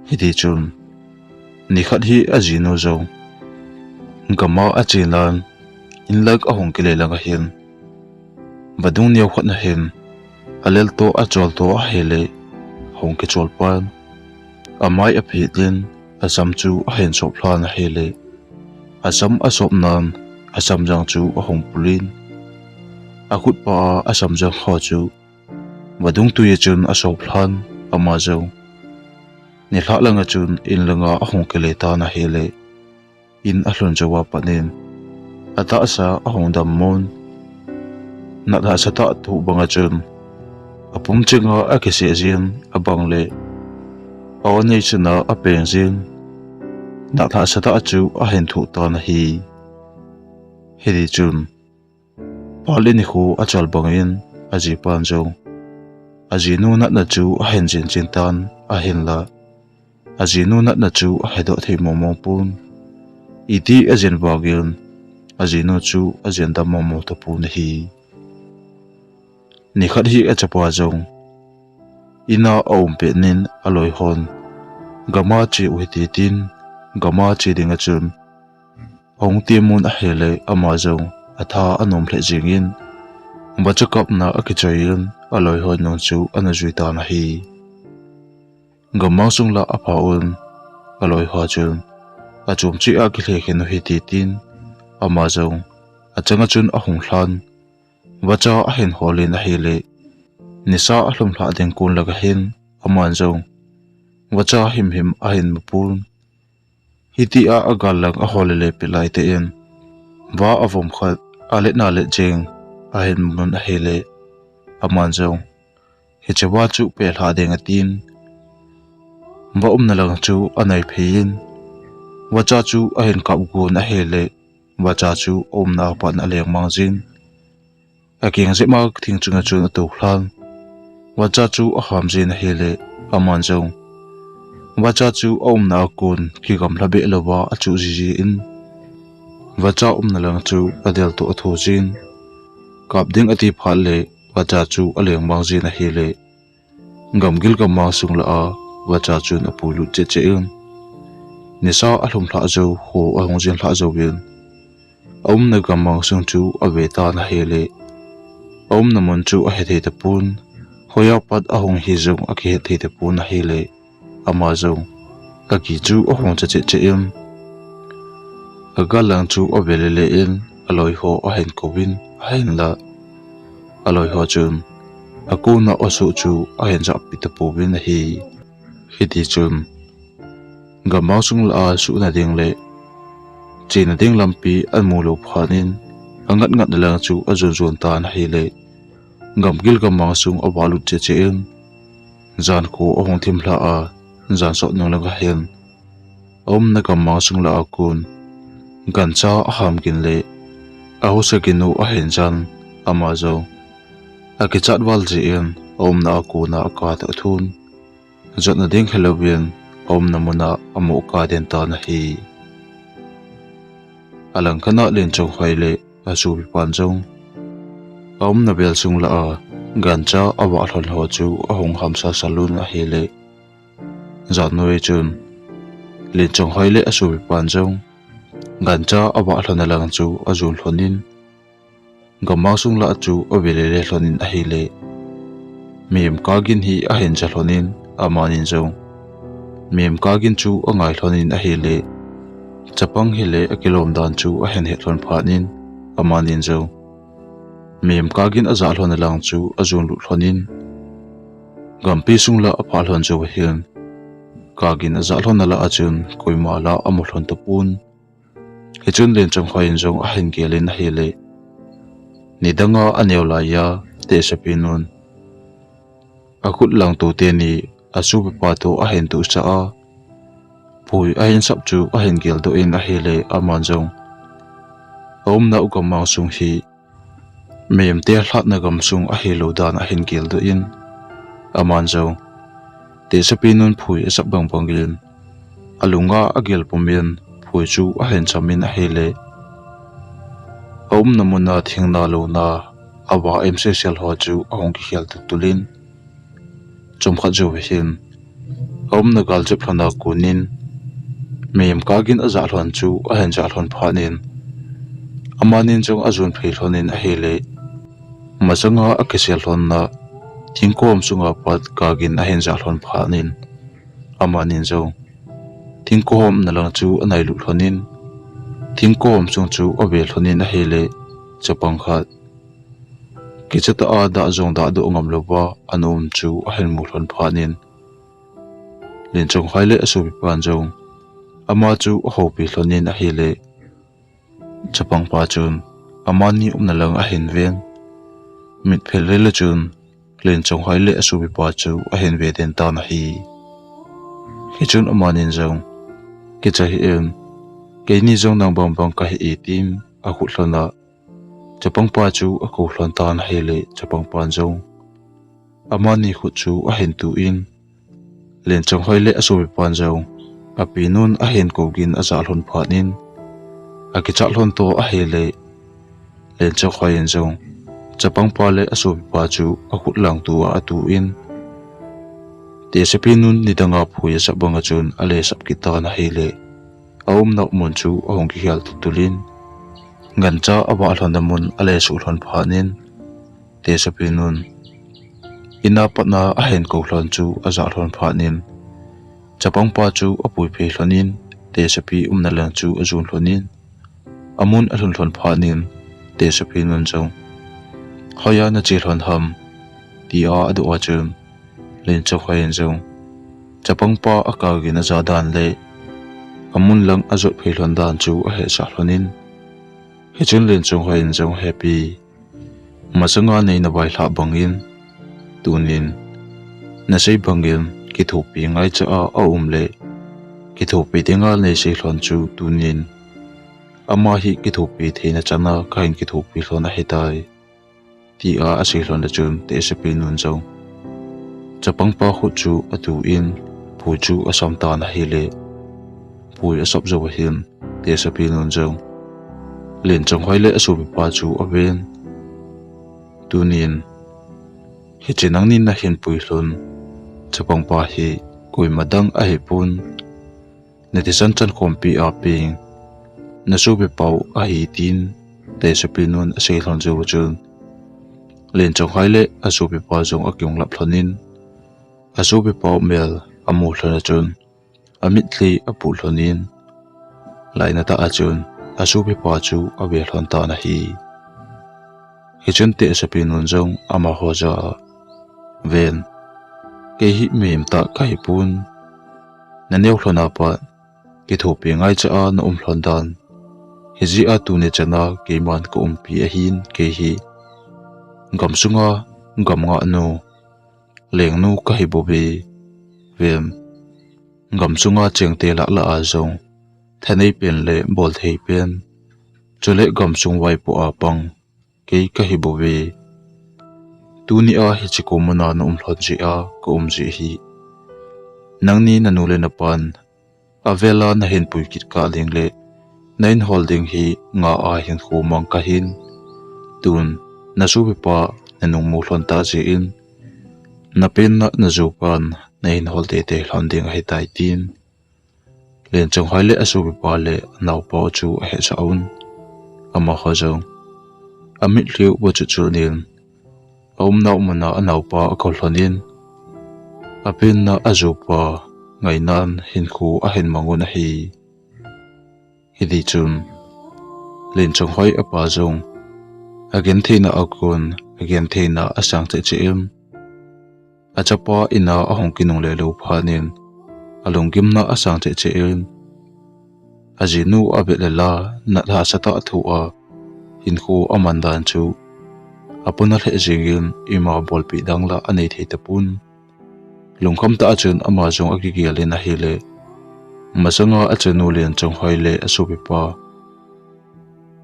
Hitichun, nikhat hi ajinu jong gam a achenan, inlang ahung kile lang ahin, vadung neo khat ahin, alel toh achol toh ahile, ahung kichol pan, amai aphet in, asam chu ahin sop lhan ahile, asam asop nan, asamjang chu ahung pul in, akhutpa a asamjang ho chu vadung tui a chun asop lhan, ama jong nilhah lang a chun inlang a ahung kile tan ahile, in alhun jou a pat in, atahsa ahung dam mun, natna sah tah thuh bang a chun, apum cheng a akiseh jin abang le, a-o nei chun a apeng jin, natna sah tah chu ahin thuh tan ahi. Hitichun, pal le nikho achal bang in, ajipan jong ajinu natna chu ahin jin jin tan ahinla, ajinu natna chu ahedoh thei mong mong pon, iti ajen vangin, ajinu chu ajen dam mong mong tapon ahi. Nikhat hi achapa jong in a aum pet in, aloi hon gam a che u hite tin, gam a che ding a chun ahung temun ahile, ama jong atha anom lheh jengin, vacha kapna akichoi in, aloi hon nung chu ana jui tan ahi. Gammang sung lah a apha un, aloi ho chun achom cheh a kilhe khen u hite tin, ama jong achang a chun ahung lhan, vacha ahin hol in ahile, nisa alhum lhah ding kon lang ahin, aman jong vacha himhim ahin mu pon. Hitia agal lang ahol le le peh laitah in, va avom khat alet na let jeng ahin mun ahile, aman jong hiche va chu peh lhah ding atin, va umna lang chu anai phei in, vacha chu ahin kap gon ahile, vacha chu aumna a pat in aleng mang jin, akeng jep a thing chunga chun atou lhan, vacha chu aham jin ahile, aman jong vacha chu aumna a kon kigamla beh louva achuh jiji in, vacha umna lang chu adel toh atho jin, kap ding ati phat le vacha chu aleng mang jin ahile, gamgil gammang sung lah a vacha chun apuilut cheh cheh in, nisa alhum lhah jou, kho ahung jin lhah jouvin, aumna gammang sung chu ave tan ahile, aumna mun chu ahe thei tapon, hoiya pat ahung hi jong akihet thei tapon ahile, ama jong aki chu ahung cha cheh cheh in, agal lang chu ave le le in, aloi ho ahin kouvin ahinla, aloi ho chun akona asoh chu ahin jahpi tapouvin ahi. Hitichun, gammang sung lah a suhna ding le chena ding lampi amu lou phat in, angat ngatna lang chu ajon jon tan ahile, gamgil gammang sung avahlut cheh cheh in, jan kho ahung thim lhah a, jan sot nung lang ahin, aumna gammang sung lah a kon gancha aham gin le ahusa gin u ahin jan, ama jong akichat val jeh in, aumna a kona akap toh athun, jotna ding helouvin, aumna mun a amoh kap den tan ahi. Alangkhat a Lenchonghoi le asopipan jong aumna vel sung lah a gancha avah lhon ho chu ahung hamsa sal un ahile, jan noi chun Lenchonghoi le asopipan jong gancha avah lhon a lang chu ajon lhon in, gammang sung lah chu ave le le lhon in ahile, mihem kap gin hi ahin ja lhon in, amanin jong mihem kap gin chu angai lhon in ahile, chapang hile akilom dan chu ahin het lhon phat in, amanin jong mihem kap gin ajah lhon a lang chu ajon lut lhon in, gampi sung lah a aphah lhon jou ahin, Kagin ajah lhon na lah a chun koima lah amu lhon tapon. Hichun Lenchonghoi in jong ahin gel in ahile, nidanga aneo laiya Tehsepinun akhut langto teni asopipa toh ahin tuhsah a, phui ahin sap chu ahin geldoh in ahile, aman jong aumnau gammang sung hi mihemte lhatna gamsung ahilou dan ahin geldoh in, aman jong Tehsepinun phui asap bangbangin alunga agel pumin phui chu ahin chamin ahile, aumna muna thingna louna ava em sesel ho chu ahung kikhel tultul in, chomkhat jou hin aumna galjep lhona konin mihem kagin ajah lhon chu ahin jah lhon phat in, amanin jong ajon phei lhon in ahile, masanga akisel lhonna thingkahom sunga pat kagin ahin jah lhon phat in, amanin jong thingkahom na lang chu anailut lhon in, thingkahom sung chu ave lhon in ahile, chapang khat kicha tah a dah jong dahdoh ngam louva ana um chu ahin mu lhon phat in, Lenchonghoi le asopipan jong ama chu ahoupi lhon in ahile, chapangpa chun amani umna lang ahin ven. Mitphel lel a chun Lenchonghoi le asopipa chu ahin ve den tan ahi. Hichun amanin jong, kicha hih in, keini jong nang bangbang kahi e, tin akhut lhon a, chapangpa chu akou lhon tan ahile, chapangpan jong amani khut chu ahin tuh in, Lenchonghoi le asopipan jong apinun ahin kou gin ajah lhon phat in, akichat lhon toh ahile, Lenchonghoi in jong chapangpa le asopipa chu akhut langto a atuh in, Tehsepinun nidanga phui asap banga chun alesap kit tan ahile, aumna mun chu ahung kikhel tultul in, gancha avah lhonna mun alesuh lhon phat in, Tehsepinun ina patna ahin kou lhon chu ajah lhon phat in, chapangpa chu apui phei lhon in, Tehsepi umna lang chu ajon lhon in, amun alhun lhon phat in, Tehsepinun jong, hoiya nache lhon ham, tia adoh a chun, Lenchonghoi in jong chapangpa akagin ajah dan le amun lang ajot phei lhon dan chu ahesah lhon in, hichun Lenchonghoi in jong, Hepi, masanga neina vailhah bangin, tunin nasei bangin kithopi ngaicha a aum le, kithopi dinga neisei lhon chu tunin ama hi kithopi theina chana kahin kithopi lhon ahitai, tia asei lhon a chun Tehsepinun jong chapangpa khut chu atuh in, phui chu asam tan ahile, phui asap jou ahin, Tehsepinun jong Lenchonghoi le asopipa chu aven. Tunin, hiche nangni nahin pui lhon chapangpa hi koima dang ahipon, nathisan chankhompi a peng nasopipau ahi, tin Tehsepinun asei lhon jou a chun, Lenchonghoi le asopipa jong akiunglap lhon in, asopipau mel amu lhon a chun, amitlhi apuh lhon in, lainatah a chun asopipa chu ave lhon tan ahi. Hichun Tehsepinun jong amaho jah a, Ven, kei hi mihem tah kahipon, naneo lhon a pat kithopi ngaicha a naum lhon dan, hijeh a tuni chana keiman kaumpi ahin, kei hi gamsunga gamngahnu, lengnu kahibouve. Ven, gamsunga chengte lah lah a jong thanei pen le bolthei pen, chule gamsung vaipo a pang kei kahibouve. Tunia hiche ko muna naum lhon jeh a kaum jeh hi, nangni nanu le napan avela nahin pui kit kah ding le nahin hol ding hi nga a hinkho mang kahin, tun nasopipa nanung mu lhon tah jeh in, napenna najopan nahin hol teitei lhon ding ahitai, tin Lenchonghoi le asopipa le anaopa u chu ahetsah un. Amaho jong amitlhi u vachuh chuh in, aumnau muna anaopa akou lhon in, apenna ajopa ngainan hinkho ahin mang un ahi. Hitichun Lenchonghoi apa jong agentheina akon, agentheina asang cheh cheh in, achapa ina ahung kinungle lou phat in, alunggimna asang cheh cheh in, ajinu abet le la, nat hahsa tah a thu a, hinkho aman dan chu, apona lheh jing in ima bolpi dang la anei thei tapon. Lungkham tah a chun ama jong akigel in ahile, masanga achanu Lenchonghoi le asopipa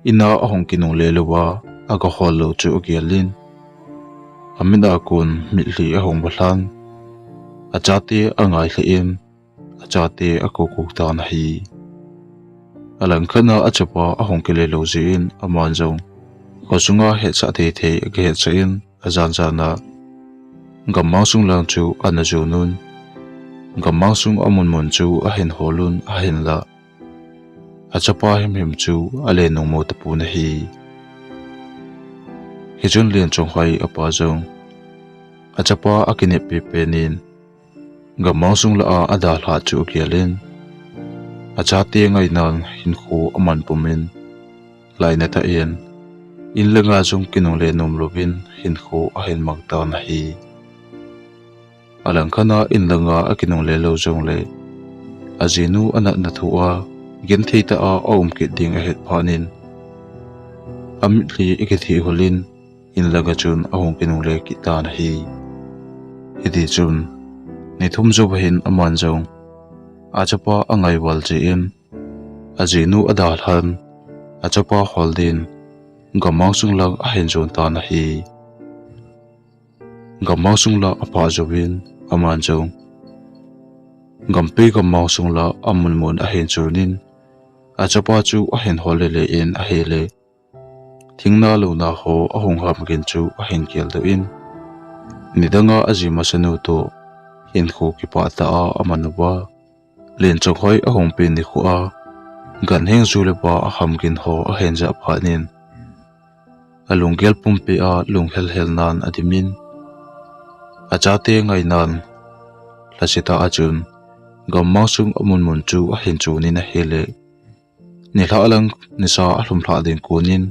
ina ahung kinungle louva, aga hol lou chu agel in, amit a kon mitlhi ahung valhan, achate angai lheh in, achate akou kou tan ahi. Alangkhat a achapa ahung kile lou jeh in, aman jong khosunga hetsah thei thei aga hetsah in, ajan jan a gammang sung lang chu ana jon un, gammang sung amun mun chu ahin hol un, ahinla achapa himhim chu ale nung mo tapon ahi. Hichun Lenchonghoi apa jong achapa akineppi pen in, gammang sung lah a adalhah chu agel in, achate ngainan hinkho aman pum in, lainat tah in, in langa jong kinungle nom louvin hinkho ahin mang tan ahi. Alangkhat a in langa akinungle lou jongle, ajinu anatna thu a genthei tah a aum kit ding ahet phat in, amitlhi akithih hol in, in langa chun ahung kinungle kit tan ahi. Hiti chun, ni thum jouva hin aman jong achapa angai val jeh in, ajinu adalhan, achapa hol din gammang sung lang ahin jon tan ahi. Gammang sung lang aphah jouvin, aman jong gampi gammang sung lang amun mun ahin jon in, achapa chu ahin hol lele in ahile, thingna louna ho ahung ham gin chu ahin geldoh in, nidanga aji masanu toh hinkho kipah tah a aman uva, Lenchonghoi ahung pen nikho a, ganhing ju le pa aham gin ho ahin jah phat in, alunggel pumpi a lunghel hel nan adim in, achate ngainan lhasetah a chun gammang sung amun mun chu ahin jon in ahile, nilhah lang nisa alhum lhah ding kon in,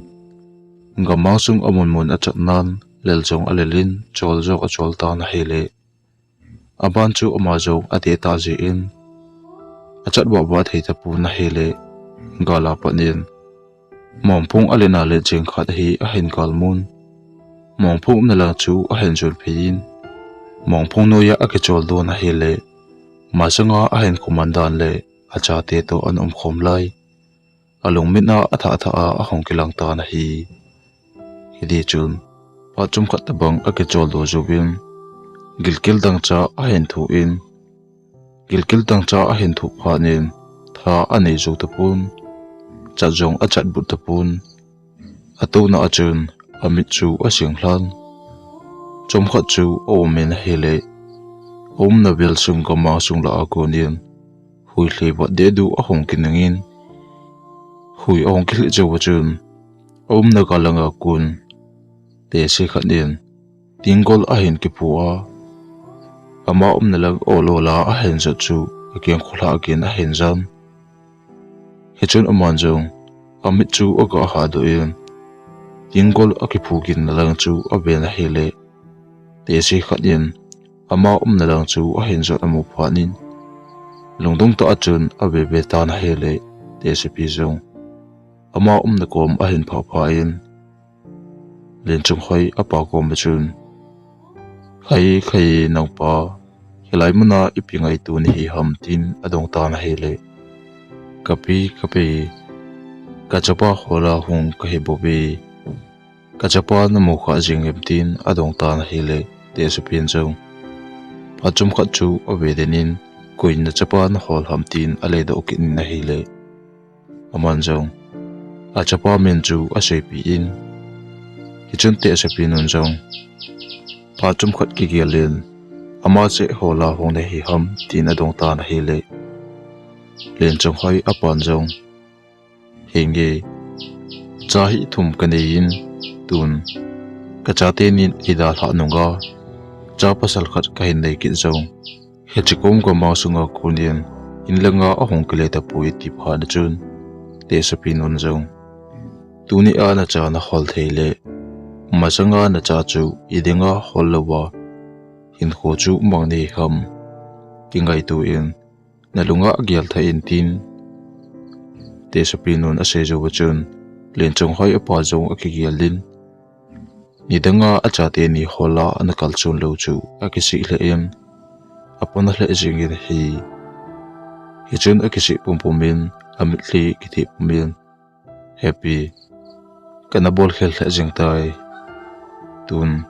gammang sung amun mun achat nan, lel jong alel in, chol jong achol tan ahile, aban chu ama jong ateh tah jeh in, achat vah vah thei tapon ahile, gal a pat in mongphung alet na let jeng khat hi ahin galmun. Mongphung umna lang chu ahin jon phei in, mongphung noiya akichol don ahile, masanga ahin khuman dan le achate toh ana umkhom lai, alungmit a athah thah a ahung kilang tan ahi. Hiti chun, phat chomkhat tobang akichol doh jouvin, gilkel dangchah ahin thoh in, gilkel dangchah ahin thoh phat in, tha anei jou tapon, chat jong achat but tapon, atouna a chun amit chu asing lhan. Chomkhat chu aum in ahile, aumna vel sung gammang sung lah a kon in, hui lheh vat deh duh ahung kinung in, hui ahung kilhit jou a chun, aumna gal langa kon tehse khat in tinggol ahin kiphu a, ama umna lang ol ol a ahin jot chu akeng kholhah gin ahin jan. Hichun aman jong amit chu aga hahdoh in, tinggol akiphu ginna lang chu aven ahile, tehse khat in ama umna lang chu ahin jot amu phat in, lungdong tah a chun ave ve tan ahile, tehsepi jong ama umna kom ahin phah phah in, Lenchonghoi apa kom a chun, Khai, khai nangpa, hilai muna ipi ngaito nahi ham, tin adong tan ahile, Kapi, kapi, kachapa hola hung kahi bouve, kachapa namu kha jing em, tin adong tan ahile, tehsepin jong phat chomkhat chu ave den in, Koi nachapa nahol ham, tin aleidoh kit in ahile, aman jong achapa min chu aseipeh in, hichun tehsepi nun jong phat chomkhat kigel in, Ama cheh hola hung nahi ham, tin adong tan ahile, Lenchonghoi apan jong, Henge, cha hi thum kanei in, tun kachate nin eidalhah nunga cha pasal khat kahin nei kit jong, hiche kom gammang sunga kon in, in langa ahung kile tapoi, ati phat chun, tehsepi nun jong, Tunia nacha nahol thei le, masanga nacha chu idinga hol louva hinkho chu mang nahi ham, kingaito in, nalunga gel thei in tin. Tesapinun asei jou chun, Lenchonghoi apa jong akigel in. Nidanga achate ni hola ana kalson lou chu akisih lheh in, apona lheh jingin ahi. Hichun akisih pumpum in, amitlhi kithih pum in, Happy, kana bolkhel lheh jing tai. Tun,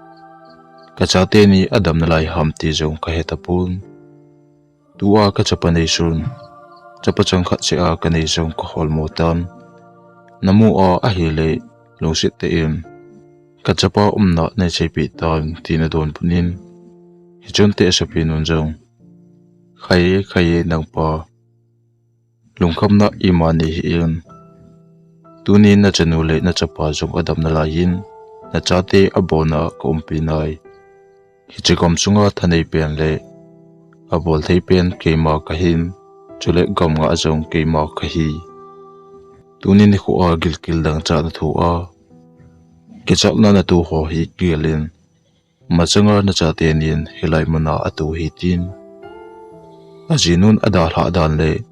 kachate ni adam nalai ham ti jong kahe tapon. Tua kachapa neisun, chapa changkhat cheh a kanei jong kahol mo tan. Namu a ahile, lungset tah in, kachapa umna neiseipeh tan, tin adonbut in. Hichun Tesapinun jong, Khai, khai nangpa. Lungkhamna ima nei hih in. Tuni nachanu le nachapa jong adam nalai in, nachate abona kaumpi nai. Hiche gamsunga thanei pen le abol thei pen keima kahin, chule gam ngah jong keima kahi. Tuni nikho a gilkel dangchah nathoa, kichatna nato ho hi kigel in. Masanga nachate nin hilai muna ato hi tin. Ajinun adalhah dan le,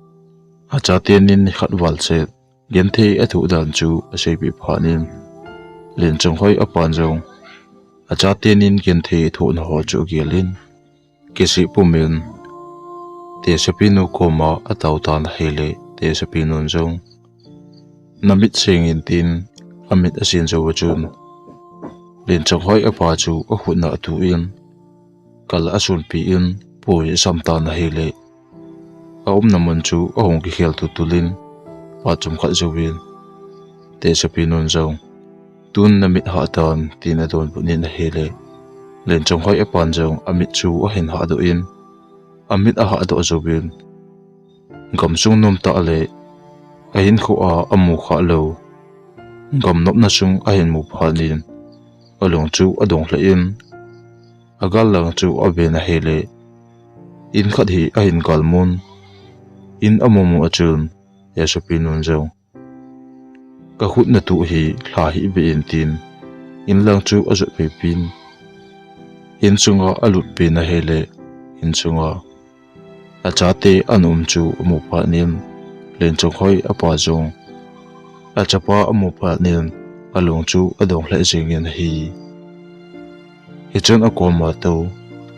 achate nin nikhat val set, genthei athoh dan chu aseipeh phat in, Lenchonghoi apan jong, achate nin genthei athohna ho chu agel in, kisih pum in, Tesapinu koma atao tan ahile, Tesapinun jong, Namit seng in tin, amit asen jou chun, Lenchonghoi apa chu akhutna atuh in, kal asunpi in, poi asam tan ahile, aumna mun chu ahung kikhel tultul in, phat chomkhat jouvin, Tesapinun jong, Tun namit hah tan, tin adonbut in ahile, Lenchonghoi apan jong amit chu ahin hahdoh in, amit ahahdoh jouvin, gamsung nomtah le ahinkhoa amu khah lou, gam nopna sung ahin mu phat in, alung chu adong lheh in, agal lang chu aven ahile, in khat hi ahin galmun, in amumu a chun, Tesapinun jong, Kakhut natuh hi lha hih beh in tin, in lang chu ajot peipin, in sunga alutpin ahile, in sunga achate ana um chu amu phat in, Lenchonghoi apa jong achapa amu phat in, alung chu adong lheh jengin ahi. Hichun akoma tou,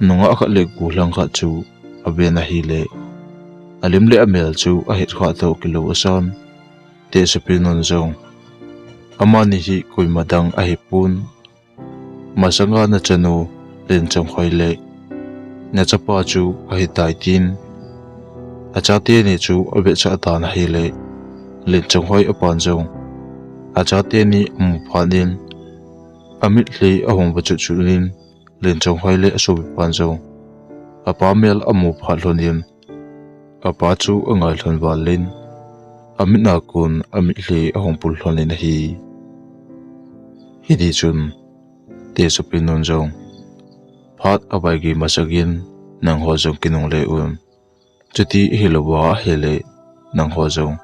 nungah khat le gollhang khat chu aven ahile, alim le amel chu ahet khah toh kilou asan, Tesapinun jong, amani hi koima dang ahipon, masanga nachanu Lenchonghoi le nachapa chu ahitai tin, achate ni chu avetsah tan ahile, Lenchonghoi apan jong, achate ni amu phat in, amitlhi ahung va chutchut in, Lenchonghoi le asopipan jong, apa mel amu phat lhon in, apa chu angai lhon val in, amit a kon amitlhi ahung pul lhon in ahi. Hitichun, Tesapinun jong, phat avaigei masangin, nangho jong kinungle un. Chuti hilouva ahile, nangho jong,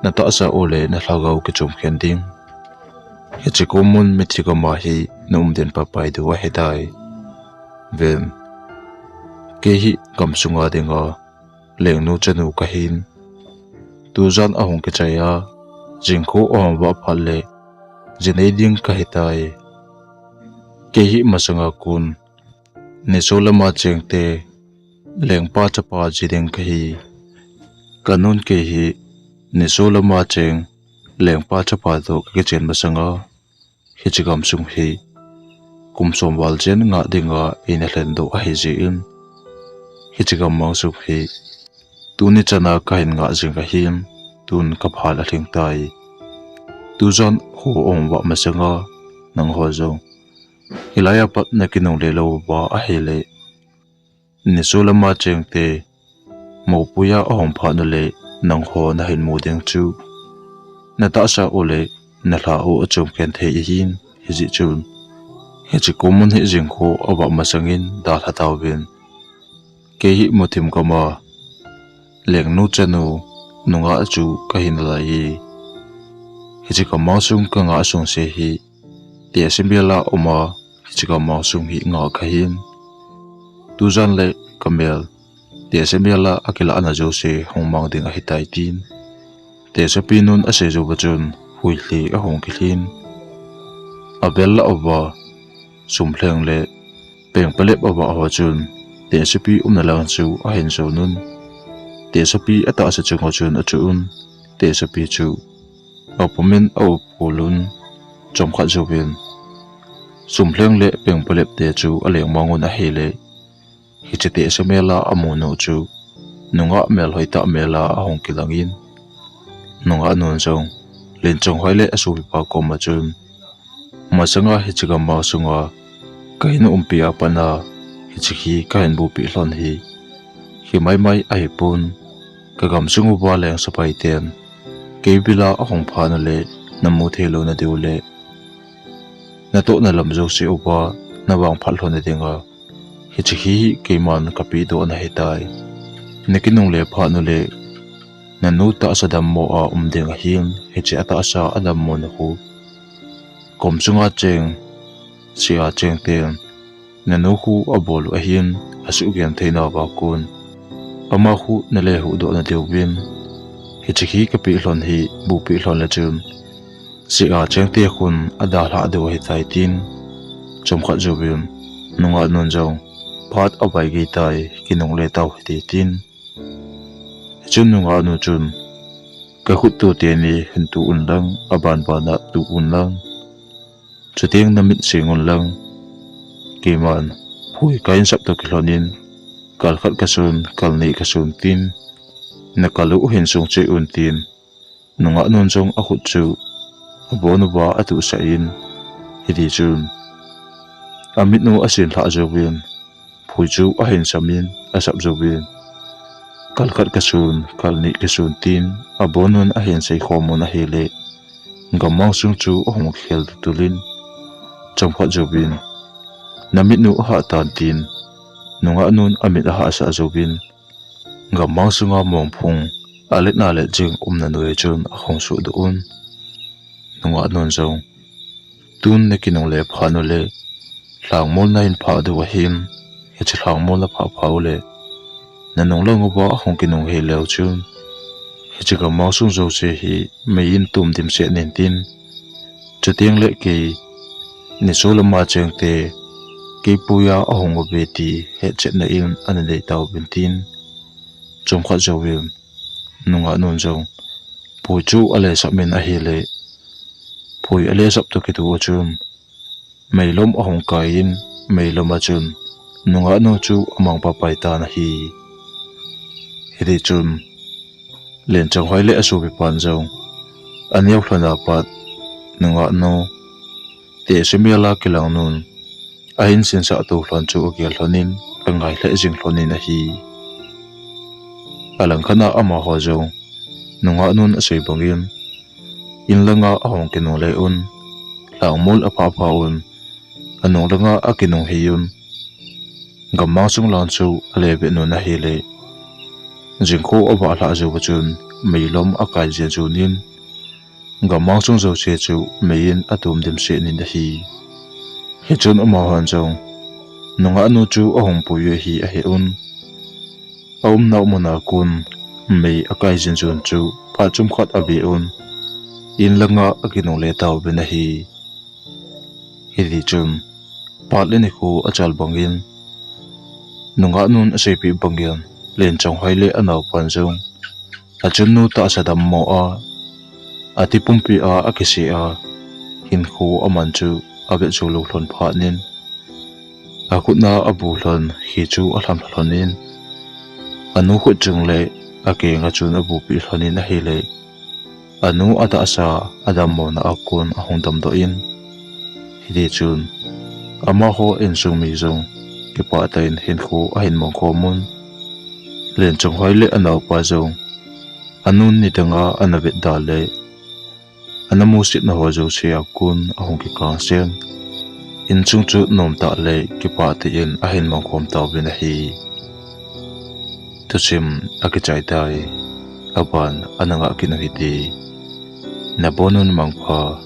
natahsa u le nalhagao kichom khen ding. Hiche komun mithi gama hi naum den paipai diu ahitai. Ven, kei hi gamsunga dinga, lengnu chanu kahin. Tujan ahung kichai a, jingkho ahung vah phat le, jinei ding kahitai. Kei hi masanga kon, nisolama chengte, lengpa chapa ji ding kahi. Kanun kei hi, nisolama cheng, lengpa chapa toh kakichen masanga, hiche gamsung hi, kum som val chen ngah dinga eina lhendoh ahijeh in, hiche gammang sung hi, tuni chana kahin ngah jing ahin, tun kaphal alhing tai. Tujan kho ahung vah masanga, nangho jong, hilaiya pat nakinungle louva ahile, nisolama chengte, mopuiya ahung phat u le, nangho nahin mu ding chu, natahsa u le, nalha u achom khen thei ahin, hijeh chun, hiche komun hi jingkho avah masangin dalha tauvin. Kei hi muthim gama, lengnu chanu, nungah chu kahi nalai e. Hiche gammang sung kangah sungse hi, tehse mela uma, hiche gammang sung hi ngah kahin. Tujan le kamel, Tehse mel a akilahna jouse hung mang ding ahitai tin, tehsepi nun asei jou uva chun huilhi ahung kilhin. Abel lah uva sumlheng le pengpalep avah ho chun tehsepi umna lang chu ahin jon un, tehsepi atahsa chung ho chun achuh un, tehsepi chu apum in aupkol un. Chomkhat jouvin sumlheng le pengpalep te chu aleng mang un ahile, hiche tehse mel a amu nu chu nungah melhoi tah mel a ahung kilang in, nungah nun jong Lenchonghoi le asopipa koma chun, masanga hiche gamma sunga kahin umpi a pat a hiche hi kahin bupeh lhon hi, hi maimai ahipon, kagamsung uva lengsapai ten kei bila ahung phat ule namu thei louna diu le natohna lam jouse uva navangphat lhon na dinga hiche hi keiman kapehdoh nahitai. Nakinungle phat ule nanu tahsa dammo a um ding ahin, hiche atahsa adammona khu kom sunga cheng sea cheng ten nanu khu abol u ahin, asuhgenthei nauva kon ama khu nale huhdoh na diuvin, hiche hi kapeh lhon hi bupeh lhon le chun sea chengte khun adalhah diu ahitai tin, chomkhat jouvin nungah nun jong phat avaigei tai, kinungle tau hite tin. Hichun nungah nu chun, kakhut tu teni hin tu unlang, abanbana tu unlang, chuteng namit seng unlang, keiman phui kahin sap toh kilhon in, kal khat kasun, kal ni kasun tin, nakal u hin sung cheh un tin, nungah nun jong akhut chu abon uva atuhsah in, hitichun amit u asin lhah jouvin, phui chu ahin sam in asap jouvin, kal khat kasun, kal ni kasun tin, abon un ahin seikhom un ahile, gammang sung chu ahung khel tultul in, chomkhat jouvin, namit u ahah tan tin, nungah nun amit ahahsah jouvin, gammang sunga mongphung aletna let jing umna noi chun ahung suhdoh un. Nungah nun jong, tun nakinungle phat ule lhangmol nahin phah diu ahin, hiche lhangmol naphah phat ule nanung lang uva ahung kinung hih leu chun, hiche gammang sung jouse hi mei in tum dimset in tin, chuteng le kei niso lama chengte kei puiya ahung uve ti hetchetna in ana nei tauvin tin, chomkhat jouvin nungah nun jong phui chu alesap in ahile, phui alesap toh kitoh a chun meilom ahung kai in, meilom a chun nungah nu chu amang papai tan ahi. Hitichun Lenchonghoi le asopipan jong aneo lhon a pat, nungah nu, tehse mel a kilang nun ahin sinsah to lhon chu agel lhon in, angai lheh jing lhon in ahi. Alangkhat a amaho jong nungah nun asei bangin, in langa ahung kinungle un, lhangmol aphah phat un, anung langa akinung hih un, gammang sung lang chu ale vet un ahile, jingkho avah lhah jou a chun meilom akai jen jun in, gammang sung jouse chu mei in atum dimset in ahi. Hichun amahon jong nungah nu chu ahung pui u ahi ahe un, aumna muna kon mei akai jen jun chu phat chomkhat ave un, in langa akinungle tauvin ahi. Hitichun phat le nikho achal bangin, nungah nun aseipeh bangin, Lenchonghoi le anaopan jong achunnu tahsa dammo a, ati pumpi a akisih a, hinkho aman chu avet jou lou lhon phat in, akhut a abu lhon khi chu alhamlha lhon in, anu khut chung le akeng a chun abupeh lhon in ahile, anu atahsa adammona a kon ahung damdoh in, hitichun amaho insung mi jong kipah tah in hinkho ahin mangkhom un. Lenchonghoi le anaopa jong anun nidanga ana vetda le ana musetna ho jouse a kon ahung kikangsen, insung chu nomtah le kipah tah in ahin mangkhom tauvin ahi. Thusim akichai tai, aban ana ngah kit u hite. Nabonun mangpha.